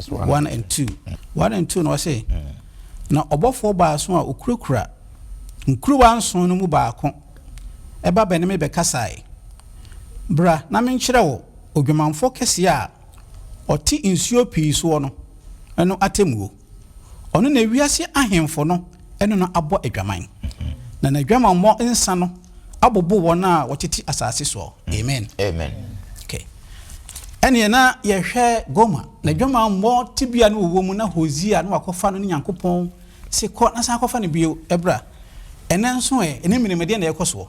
[SPEAKER 5] 1 and 2. 1 and 2 na ɔse, mm. na ɔbɔfoɔ baaso a ɔkurakura nkuruwa nson no mu baako ɛba bɛne me bɛkasae. Bra na menkyerɛ wo odwamanfoɔ kɛseɛ a ɔte nsuo pii soɔ no no atemmuo. Ɔno na wiase ahemfo no ne no abɔ adwaman, na n'adwamammɔ nsa no abobo wɔn a wɔtete asase soɔ. Amen.
[SPEAKER 1] Amen.
[SPEAKER 5] Okay. Ɛneɛ na yɛhwɛ Gomer, n'adwamammɔ tebea no wɔwɔ mu na Hosea na wakɔfa no ne Nyankopɔn se kɔ na san kɔfa no bio bra. Ɛnɛ nso ɛ, ɛne mmerɛ mu ɛdeɛn na ɛrekɔ soɔ?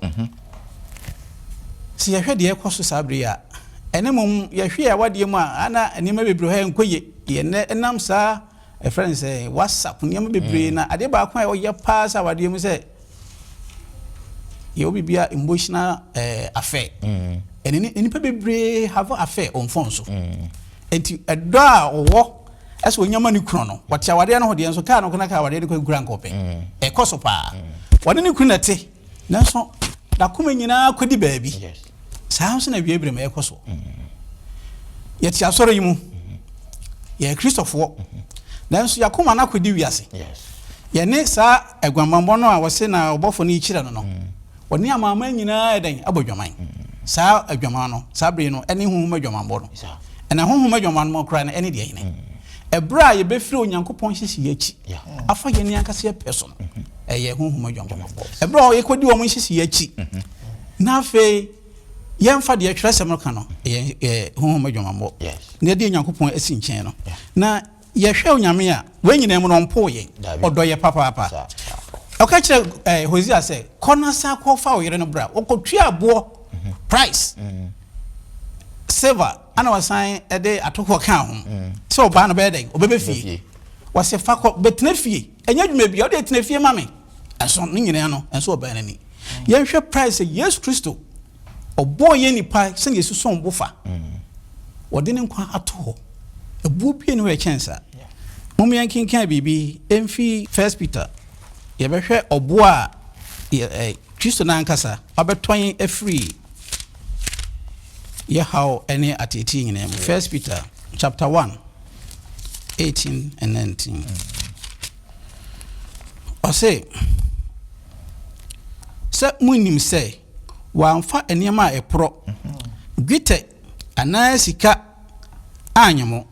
[SPEAKER 5] Sɛ yɛhwɛ deɛ ɛrekɔ so saa berɛ yi a, ɛne mmom yɛhwɛ yɛn awadeɛ mu a, ana nneɛma bebree hɔ a ɛnkɔ yie. Yɛn nnɛ ɛnam saa ɛfrɛ no sɛ WhatsApp nneɛma bebree na adeɛ baako a ɔyɛ paa sɛ awadeɛ mu sɛ yɛwɔ biribi a emotional eh, affair. Ɛne ne nnipa bebree have affair on phone so. Nti ɛdɔ a ɔwɔ ɛsɛ onya ma ne kunu no, wɔte awadeɛ no ho deɛ nso kaa no kona kaa awadeɛ no kɔ nkura nkɔpɛ. Ɛkɔ so paa. Wɔne ne kunu na ɛte nanso n'akoma nyinaa kɔdi baabi. Saa nso na awiei berɛ mu ɛrekɔ so. Yɛte asɔre yi mu, yɛyɛ Kristofoɔ, nanso yɛakoma no akɔdi wiase. Yɛne saa aguamammɔ no a wɔse na ɔbɔfo no rekyerɛ no no, wɔne amanaman nyinaa yɛ dɛn abɔ adwaman. Saa adwaman no, saa bere no, ɛne honhom adwamammɔ no. Ɛna honhom adwamammɔ koraa no, ɛne deɛ hene. Ɛberɛ a yɛbɛfiri Onyankopɔn nhyehyeeɛ akyi afa yɛn ankasa yɛ pɛ so no, ɛyɛ honhom adwamammɔ. Ɛberɛ a yɛkɔdi wɔn nhyehyeeɛ akyi, na afei yɛmfa deɛ twerɛsɛm no ka no, ɛyɛ honhom adwamammɔ. Na yɛde Onyankopɔn asi nkyɛn no, na Yɛhwɛ Onyame a, wei nyinaa mu no ɔmpoo yɛn. Ɔdɔ yɛ papaapa. Ɔka kyerɛ eh, Hosea sɛ, kɔ na san kɔ fa wo yere no bra. Ɔkɔtua boɔ, price, silver, ana ɔsan de atokoɔ kaa ho. Sɛ ɔbaa no bɛyɛ dɛn? Ɔbɛbɛ fie. Wɔse fa kɔ, bɛtena fie. Ɛnyɛ adwuma bia, wode tena fie ma me. Ɛso ne nyinaa no, ɛnso ɔbaa no ani. Yɛnhwɛ price sɛ Yesu Kristo Ɔbɔɔ yɛn nnipa sɛnea yɛsi som bo fa. Ɔde ne nkwa ato hɔ. Ɛboɔ biara nni hɔ a ɛkyɛn saa. Mom yɛnkenkan biribi mfi First Peter. Yɛbɛhwɛ ɔboɔ a Kristo no ankasa wabɛtɔ yɛn afiri yɛ haw ne ateetee nyinaa mu. First Peter chapter 1, 18 and 19. Ɔse, sɛ monnim sɛ wɔamfa nneɛma a ɛporɔ, dwetɛ anaa sika annye mo,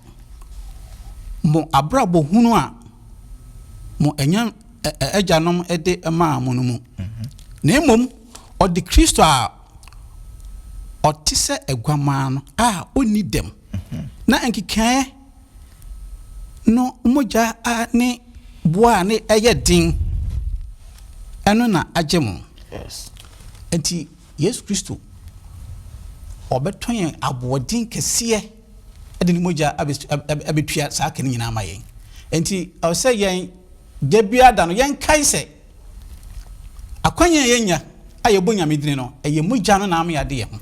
[SPEAKER 5] mo abrabɔ hunu a mo anya agyanom de maa mo no mu, na mmom ɔde Kristo a ɔte sɛ aguamaa no a ɔnni dɛm na nkekaeɛ no mogya a ne boɔ a ne ɛyɛ den ɛno na agye mo. Nti Yesu Kristo ɔbɛtɔ yɛn aboɔden kɛseɛ de ne mogya abɛtua saa ka no nyinaa ma yɛn. Nti ɛwɔ sɛ yɛn da biara da no yɛnkae sɛ akwanya a yɛnya a yɛbɔ Nyame dini no ɛyɛ mogya no na ama yɛade yɛn ho.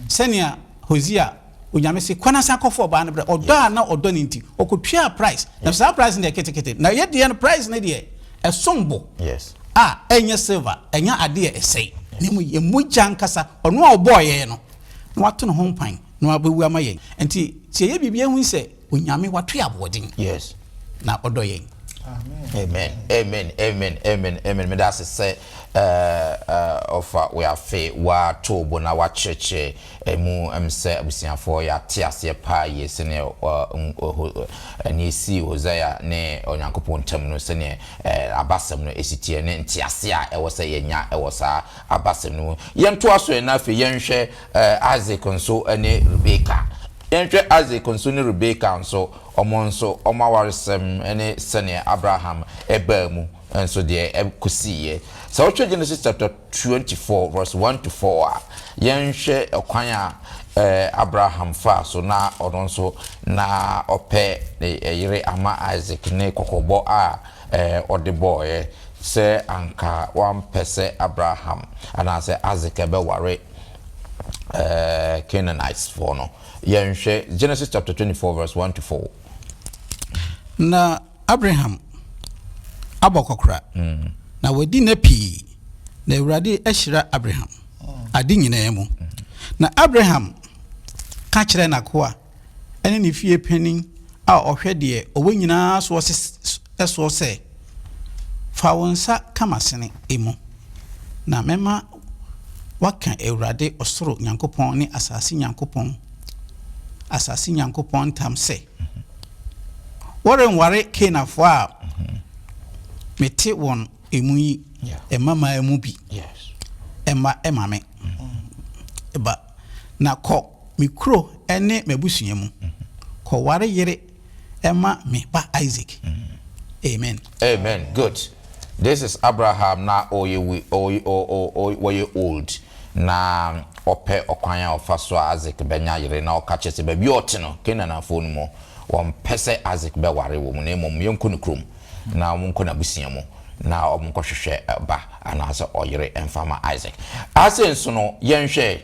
[SPEAKER 5] Sɛnea Hosea Onyame se kɔ na san kɔfa ɔbaa no brɛ. Ɔdɔ a na ɔdɔ no nti, ɔkɔtuaa price. Na saa price no deɛ ketekete. Na yɛ deɛ no price no deɛ ɛsom bo a ɛnyɛ silver, ɛnyɛ adeɛ a ɛsɛe. Na mmom yɛn mogya ankasa, ɔno a ɔbɔɔ yɛn no, na wato ne ho mpan na wabɛwu ama yɛn. Nti sɛ yɛyɛ biribi a yɛhu sɛ Onyame wato yɛn aboɔden na ɔdɔ yɛn.
[SPEAKER 1] Amen amen amen amen amen meda ase sɛ ɔfa weafe wato bo na wakyerɛkyerɛ emu ɛm sɛ abusuafoɔ yɛate aseɛ paa yie sɛdeɛ ɛne ɛsii Hosea ne Onyankopɔn ntam no sɛdeɛ abasɛm no ɛsi teɛ ne nteaseɛ a ɛwɔ sɛ yɛnya ɛwɔ saa abasɛm no mu. Yɛntoa so na afei yɛnhwɛ Isaac nso ne Rebeka. Yɛnhwɛ Isaac nso ne Rebeka nso Wɔn nso, wɔn awaresɛm ne sɛdeɛ Abraham baa mu nso deɛ ɛkɔsiiɛ. Sɛ wohwɛ Genesis chapter 24 verse 1 to 4 a, yɛnhwɛ ɔkwan a Abraham faa so na ɔno nso na ɔpɛ ne yere ama Isaac ne kɔkɔbɔ a ɔde bɔɔeɛ sɛ anka wampɛ sɛ Abraham anaasɛ Isaac bɛware Canaanites foɔ no. Yɛnhwɛ Genesis chapter 24 verse 1 to 4.
[SPEAKER 5] Na Abraham abɔ akɔkora, na wadi nna pii, na Awurade ahyira Abraham ade nyinaa mu. Na Abraham ka kyerɛɛ n'akoa ne ne fie panin a ɔhwɛ deɛ ɔwɔ nyinaa soɔ soɔ sɛ, Fa wo nsa ka m'asene mu, na mɛma woaka Awurade ɔsoro Nyankopɔn ne asase Nyankopɔn, asase Nyankopɔn ntam sɛ, worenware Kanaanfoɔ a mete wɔn mu yi mmammaa mu bi mma ma me ba. Na kɔ. me kuro ne m'abusua mu, kɔware yere ma me ba Isak. Amen.
[SPEAKER 1] Amen good this is Abraham na ɔyɛ wi ɔyɛ old na ɔpɛ ɔkwan a ɔfa so a Isaac bɛnya yere na ɔka kyerɛ sɛ baabi a ɔte no Canaanfoɔ no mu wɔmpɛ sɛ Isaac bɛware wɔ mu na mmom yɛnkɔ ne kurom na wɔnkɔ n'abusua mu na wɔnkɔhwehwɛ ba anaasɛ ɔyere mfa ma Isaac. Ase nso no yɛnhwɛ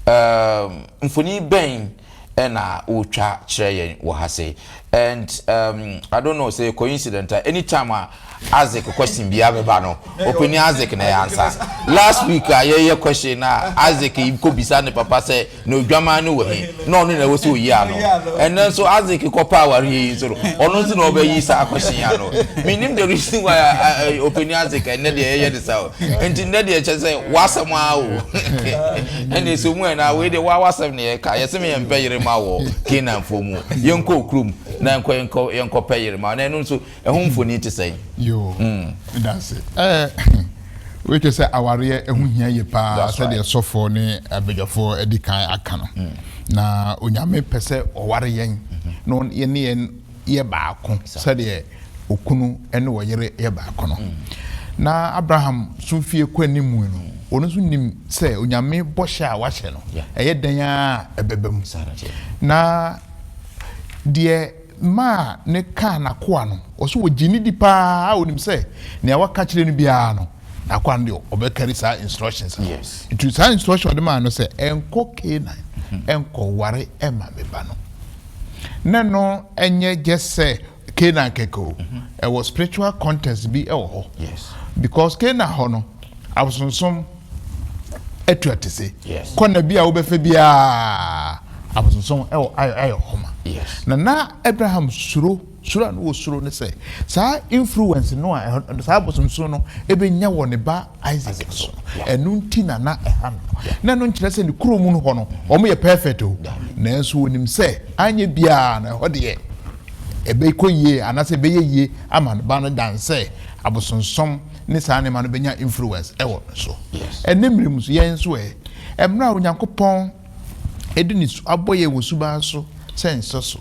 [SPEAKER 1] um, mfoni bɛn ɛna wotwa kyerɛ yɛn wɔ ha sei and um, I don't know sɛ coincident a anytime a Isaac question biara bɛba no ɔpɛni Isaac na ɛyɛ ansa last week a yɛyɛ question na Isaac kɔ bisa ne papa sɛ na odwaman no wɔ he na ɔno na ɛwɔ sɛ oyi ano ɛnɛ nso Isaac kɔpa awareɛ yi nso no ɔno nso na ɔbɛyi saa question yi ano menim the reason why ɔpɛni Isaac ɛnɛ deɛ ɛyɛ de sa o nti nnɛ deɛ kyɛ sɛ w'asɛm ara o ɛne sɛ mu ɛna wei deɛ wa w'asɛm ne yɛka yɛsɛ me yɛmpɛ yere ma wɔ Canaanfoɔ mu yɛnkɔ okurom na yɛnkɔ yɛnkɔ yɛnkɔpɛ yere ma na ɛno nso ɛho mfoni te sɛn?
[SPEAKER 2] Yoo medase ɛɛ wei kyerɛ sɛ awareɛ ɛho hia yie paa sɛdeɛ sɔfoɔ ne abadwafoɔ adi kan aka no na Onyame pɛ sɛ ɔware yɛn na yɛne yɛn yɛ baako sɛdeɛ okunu ne ɔyere yɛ baako no. Na Abraham so fie kɔ anim no, ɔno nso nim sɛ Onyame bɔhyɛ a wahyɛ no, ɛyɛ dɛn ara a ɛbɛba mu. Na deɛ maa ne kaa n'akoa no, ɔso wɔgye ne di paa a ɔnim sɛ nea waka kyerɛ no biara no, n'akoa no deɛ ɔbɛkari saa instructions no. Nti saa instruction ɔde maa no sɛ ɛnkɔ Canaan, ɛnkɔware ɛma me ba no. Na no ɛnyɛ just sɛ Canaan kɛkɛ o, ɛwɔ spiritual context bi ɛwɔ hɔ. Because Canaan hɔ no, abosonsom atu atese. Kɔna bi a wobɛfɛ biara, abosonsom ɛwɔ ayɛ hɔ ma. Na na Abraham suro, suro a na wɔsuro ne sɛ, saa influence no a saa abosonsom no ɛbɛnya wɔ ne ba Isaac so no, ɛno nti na na ɛha no. Na ɛno nkyerɛ sɛ ne kurom no hɔ no, wɔyɛ perfect o. Nanso wɔnim sɛ anyɛ biara no, ɛhɔ deɛ ɛbɛkɔ yie anaasɛ ɛbɛyɛ yie ama ne ba no dan sɛ abosonsom ne saa nneɛma no bɛnya influence ɛwɔ no so. Ɛne mmerɛ mu nso, yɛn nso ɛ, mmerɛ a Onyankopɔn de ne su abɔ yɛn wɔ suban so sɛ nsɛso,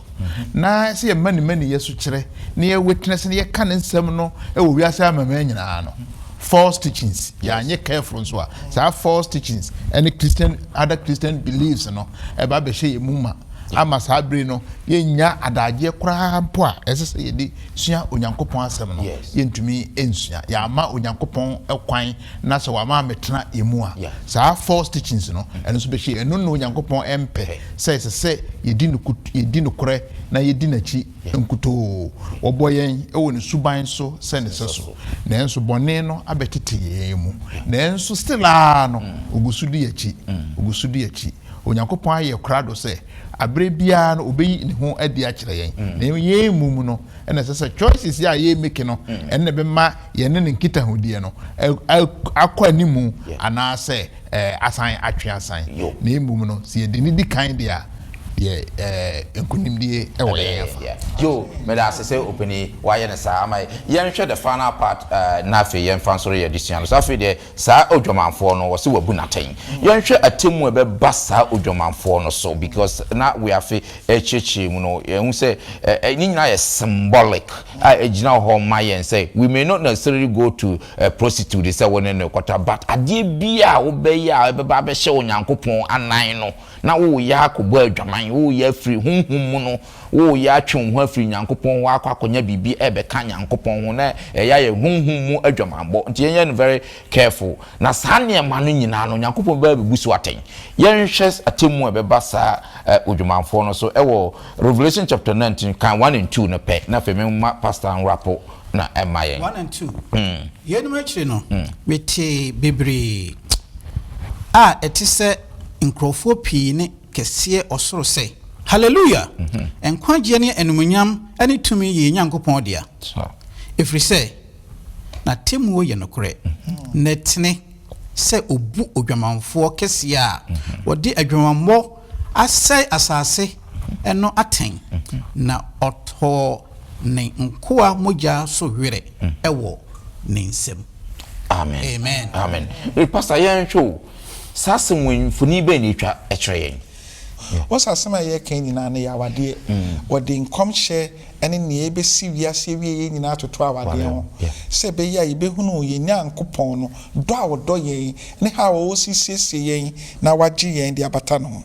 [SPEAKER 2] na sɛ yɛma ne mmaniyɛ so kyerɛ na yɛ witness na yɛka ne nsɛm no wɔ wiase amanaman nyinaa no, false teachings, yɛanyɛ careful nso a, saa false teachings ɛne Christian other Christian beliefs no ɛba bɛhyɛ yɛn mu ma ama saa bere no yɛnnya adagyeɛ koraa mpo a ɛsɛ sɛ yɛde sua Onyankopɔn asɛm no, yɛntumi nsua. Yɛama Onyankopɔn kwan na sɛ wama ammɛtena yɛn mu a, saa false teachings no, ɛno nso bɛhyɛ yɛn. Ɛno na Onyankopɔn mpɛ sɛ ɛsɛ sɛ yɛdi no yɛdi nokorɛ na yɛdi n'akyi nkutoo. Wɔbɔ yɛn wɔ ne suban so sɛ ne sɛso, nanso bɔne no abɛtete yɛn mu. Nanso still ara no, ɔgu so di yɛn akyi, ɔgu so di yɛn akyi. Onyankopɔn ayɛ krado sɛ aberɛ biara no ɔbɛyi ne ho adi akyerɛ yɛn. Na yɛn mmom no, ɛna ɛsɛ sɛ choices a yɛ make no ɛno na ɛbɛma yɛne ne nkitahodie no akɔ animu anaasɛ asan atwe asan. Na mmom no sɛ yɛde ne di kan deɛ a, yɛ nkonimdie wɔ yɛn afa.
[SPEAKER 1] Yo, meda ase sɛ ɔpani wayɛ no saa ama yɛ. Yɛnhwɛ the final part na afei yɛmfa nsɔre yɛn adesua no so. Afei deɛ Saa odwamanfoɔ no wɔse wabu no atɛn. Yɛnhwɛ atemmu a ɛbɛba saa odwamanfoɔ no so because na we afe ɛrekyerɛkyerɛ mu no yɛhu sɛ ne nyinaa yɛ symbolic a ɛgyina hɔ ma yɛn sɛ we may not necessarily go to a prostitute sɛ wo ne no rekɔta but adeɛ bi a wobɛyɛ a ɛbɛba abɛhyɛ Onyankopɔn anan no na woreyɛ akɔbɔ adwaman, woreyɛ afiri honhom mu no Woreyɛ atwe wo ho afiri Nyankopɔn hɔ akɔ akɔnya biribi ɛrebɛka Nyankopɔn ho na ɛyɛ ayɛ honhom mu adwamanbɔ. Nti yɛnyɛ no very careful. Na saa nneɛma no nyinaa no Nyankopɔn bɛba abɛbu so atɛn. Yɛnhwɛ atemmu a ɛbɛba saa odwamanfoɔ no so ɛwɔ Revelation chapter 19 kan 1 and 2 no pɛ na afei memma pastor nrapo na ɛmma yɛn.
[SPEAKER 5] 1 and 2, Yeinom akyiri no, metee bebree a ɛte sɛ nkurɔfoɔ pii nne kɛseɛ ɔsoro sɛ, Haleluya! Nkwagyeɛ ne animuonyam ne tumi yɛ yɛn Nyankopɔn dea, ɛfiri sɛ n'atemmuo yɛ nokorɛ, na ɛtene sɛ ɔbu odwamanfoɔ kɛseɛ a ɔde adwamammɔ asɛe asase no atɛn, na ɔtɔɔ ne nkoa mogya so werɛ wɔ ne nsam.
[SPEAKER 1] Amen. Amen. Amen. Pastor, yɛnhwɛ o. Saa asɛm wei, mfoni bɛn na etwa kyerɛ yɛn?
[SPEAKER 3] Wɔn sɛ asɛm a yɛreka yi nyinaa no yɛ awadeɛ. Wɔde nkɔmhyɛ ne nea ɛbɛsi wiase awieeɛ nyinaa toto awadeɛ ho, sɛ ɛbɛyɛ a yɛbɛhunu yɛn Nyankopɔn no dɔ a ɔdɔ yɛn ne how a ɔsi siesie yɛn na wagye yɛn de abata ne ho.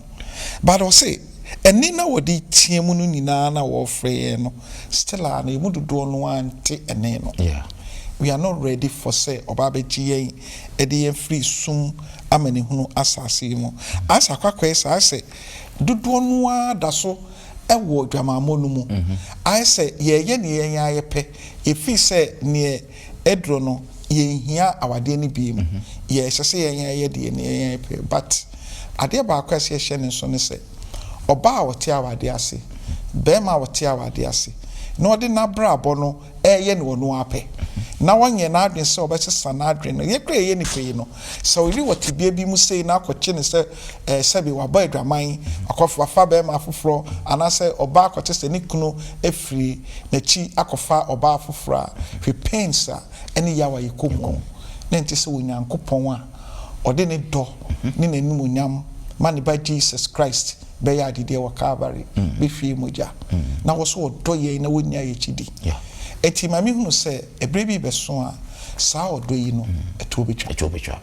[SPEAKER 3] But ɔse, ɛnne no a wɔde retea mu no nyinaa na wɔrefrɛ yɛn no, still a no yɛn mu dodoɔ no ara nte ɛnne no. We are not ready for sɛ ɔba abɛgye yɛn de yɛn firi sum amanehunu asase yi mu. Ayɛ sɛ akɔ akɔyɛ saa, ayɛ sɛ dodoɔ no ara da so wɔ dwamammɔ no mu. Ayɛ sɛ yɛreyɛ deɛ yɛn ara yɛpɛ. Yɛfiri sɛ neɛ aduro no yɛnhia awadeɛ no bio. Yɛ ɛsɛ sɛ yɛn ara yɛ deɛ yɛn ara yɛpɛ. But adeɛ baako a ɛsɛ yɛhyɛ no nso ne sɛ, ɔbaa a ɔte awadeɛ ase, barima a ɔte awadeɛ ase, na ɔde n'abrabɔ no reyɛ nea ɔno ara pɛ, na wanyɛ n'adwene sɛ ɔbɛsesa n'adwene no. Yɛn koraa a yɛyɛ nnipa yi no, sɛ wo yere wɔ tebea bi mu sei na akɔkye no sɛ ɛɛ sɛbe wabɔ adwaman, akɔ wafa barima foforɔ, anaasɛ ɔbaa akɔte sɛ ne kunu afiri n'akyi akɔfa ɔbaa foforɔ a, hwɛ pains a ɛne yaw a yɛkɔ mu. Na ɛnte sɛ Onyankopɔn a ɔde ne dɔ ne n'animuonyam ma ne Ba Jesus Christ bɛyɛ adedeɛ wɔ Calvary, bɛhwiee mogya, na wɔ so ɔdɔ yɛn na wɔnnya yɛn akyi di. Enti ma mehunu sɛ ɛberɛ bi rebɛso a saa ɔdɔ yi no ɛtoɔ bɛtwa.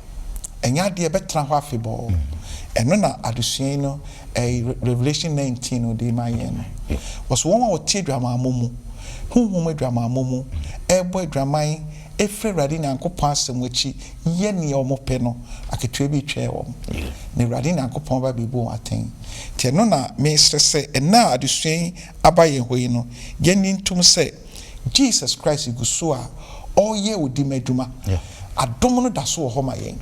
[SPEAKER 3] Ɛnyɛ adeɛ ɛbɛtena hɔ afebɔɔ. Ɛno na adesua yi no, ɛyɛ Revelation 19 no de rema yɛn no. Wɔso wɔn a wɔte adwamammɔ mu, honhom adwamammɔ mu, ɛrebɔ adwaman, firi Awurade Nyankopɔn asɛm akyi yɛ nea wɔpɛ no, akatua bi retwɛn wɔn, na Awurade Nyankopɔn ba bebu wɔn atɛn. Nti ɛno na mesrɛ sɛ ɛnnɛ a adesua yi aba yɛn hɔ yi no, yɛnnye ntom sɛ Jesus Christ gu so a ɔreyɛ odim adwuma. Adom no da so wɔ hɔ ma yɛn.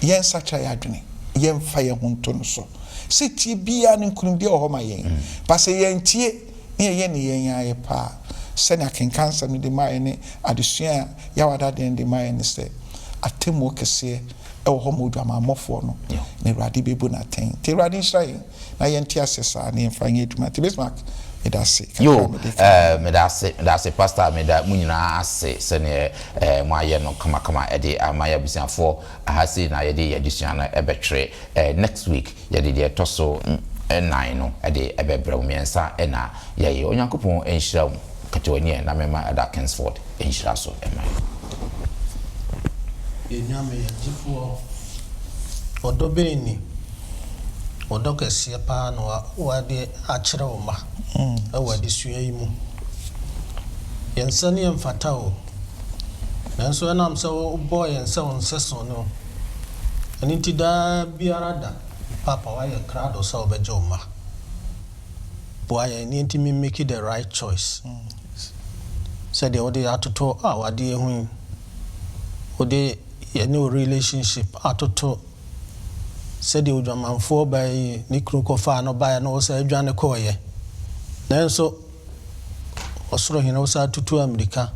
[SPEAKER 3] Yɛnsakyera yɛn adwene, yɛmfa yɛn ho nto no so. Setie biara no nkunimdie wɔ hɔ ma yɛn. But sɛ yɛantie, na yɛyɛ ne yɛn ara yɛ pɛ a, sɛnea akenkansɛm no de ma yɛn ne adesua a Yahweh Adadeɛ no de ma yɛn ne sɛ, atemmuo kɛseɛ wɔ hɔ ma odwamammɔfoɔ no, na Awurade bɛbu no atɛn. Nti Awurade nhyira yɛn na yɛnte aseɛ saa na yɛmfa nyɛ adwuma. Nti Bismarck, meda ase kakra
[SPEAKER 1] Yo,
[SPEAKER 3] a mede ka
[SPEAKER 1] eh, meda ase, meda ase Pastor, meda mo nyinaa ase sɛdeɛ eh, moayɛ no kamakama de ama yɛn abusuafoɔ. Aha sei na yɛde yɛn adesua no bɛtwere. Eh, next week Yɛde deɛ ɛtɔ so nnan no de bɛbrɛ wo. Mmiɛnsa na yɛayɛ. Onyankopɔn nhyira wo. Kata w'ani ɛ na memma Elder Kingsford nhyira so mma yɛn.
[SPEAKER 4] Yɛn Nyame, yɛn Gyefoɔ, ɔdɔ bɛn ni? Ɔdɔ kɛseɛ paa na wode akyerɛ wo mma wɔ adesua yi mu. Yɛn nsa ni ɛmfata o, nanso ɛnam sɛ wobɔɔ yɛn sɛ wo nsɛso no, Ɛno nti daa biara da, Paapa wayɛ krado sɛ ɔbɛgye wo mma. Boa yɛn na yɛntumi mmeki the right choice. Sɛdeɛ wode yɛn atoto awadeɛ ho yi, wode yɛne wo relationship atoto sɛdeɛ odwamanfoɔ baa yi ne kunu kɔfaa no baeɛ na ɔsan dwane kɔeɛ. Nanso Ɔsoro Hene wosan tutuu ammirika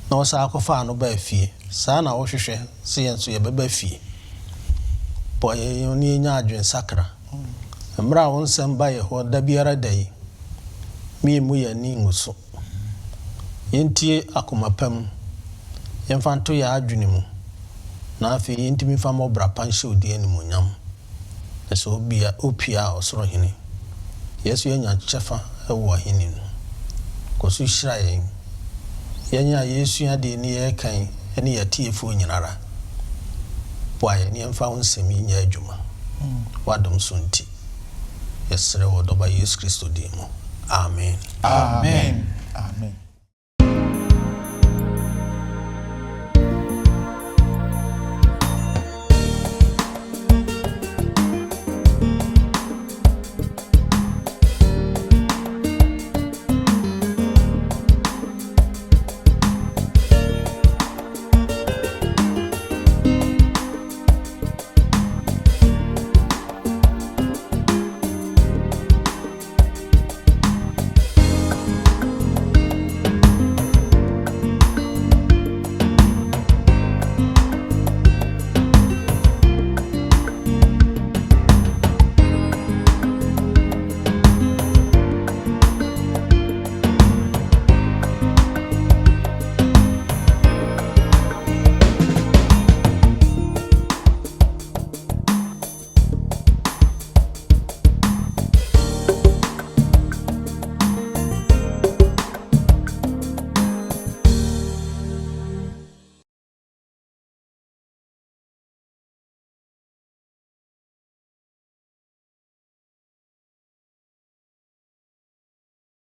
[SPEAKER 4] na ɔsan kɔfaa no baa fie. Saa na wohwehwɛ sɛ yɛn nso yɛbɛba fie. Boa yɛn na yɛnya adwensakra. Mmerɛ a wo nsɛm ba yɛn hɔ da biara da yi, me mmu yɛn ani ngu so. Yɛntie akoma pa mu, yɛmfa nto yɛn adwene mu, na afei yɛntumi mfa mmɔ bra pa nhyɛ wo din animuonyam. Na sɛ obia opue a ɔsoro hene. Yɛ so yɛanya kyɛfa wɔ ahenni no. Kɔ so hyira yɛn. Yɛn a yɛresua adeɛ ne yɛrekan ne yɛn atiefoɔ nyinara. Boa yɛn na yɛmfa wo nsɛm yi nyɛ adwuma. W'adom so nti. Yɛsrɛ wɔ Ɔdɔba Yesu Kristo din mu. Amen.
[SPEAKER 3] Amen. Amen.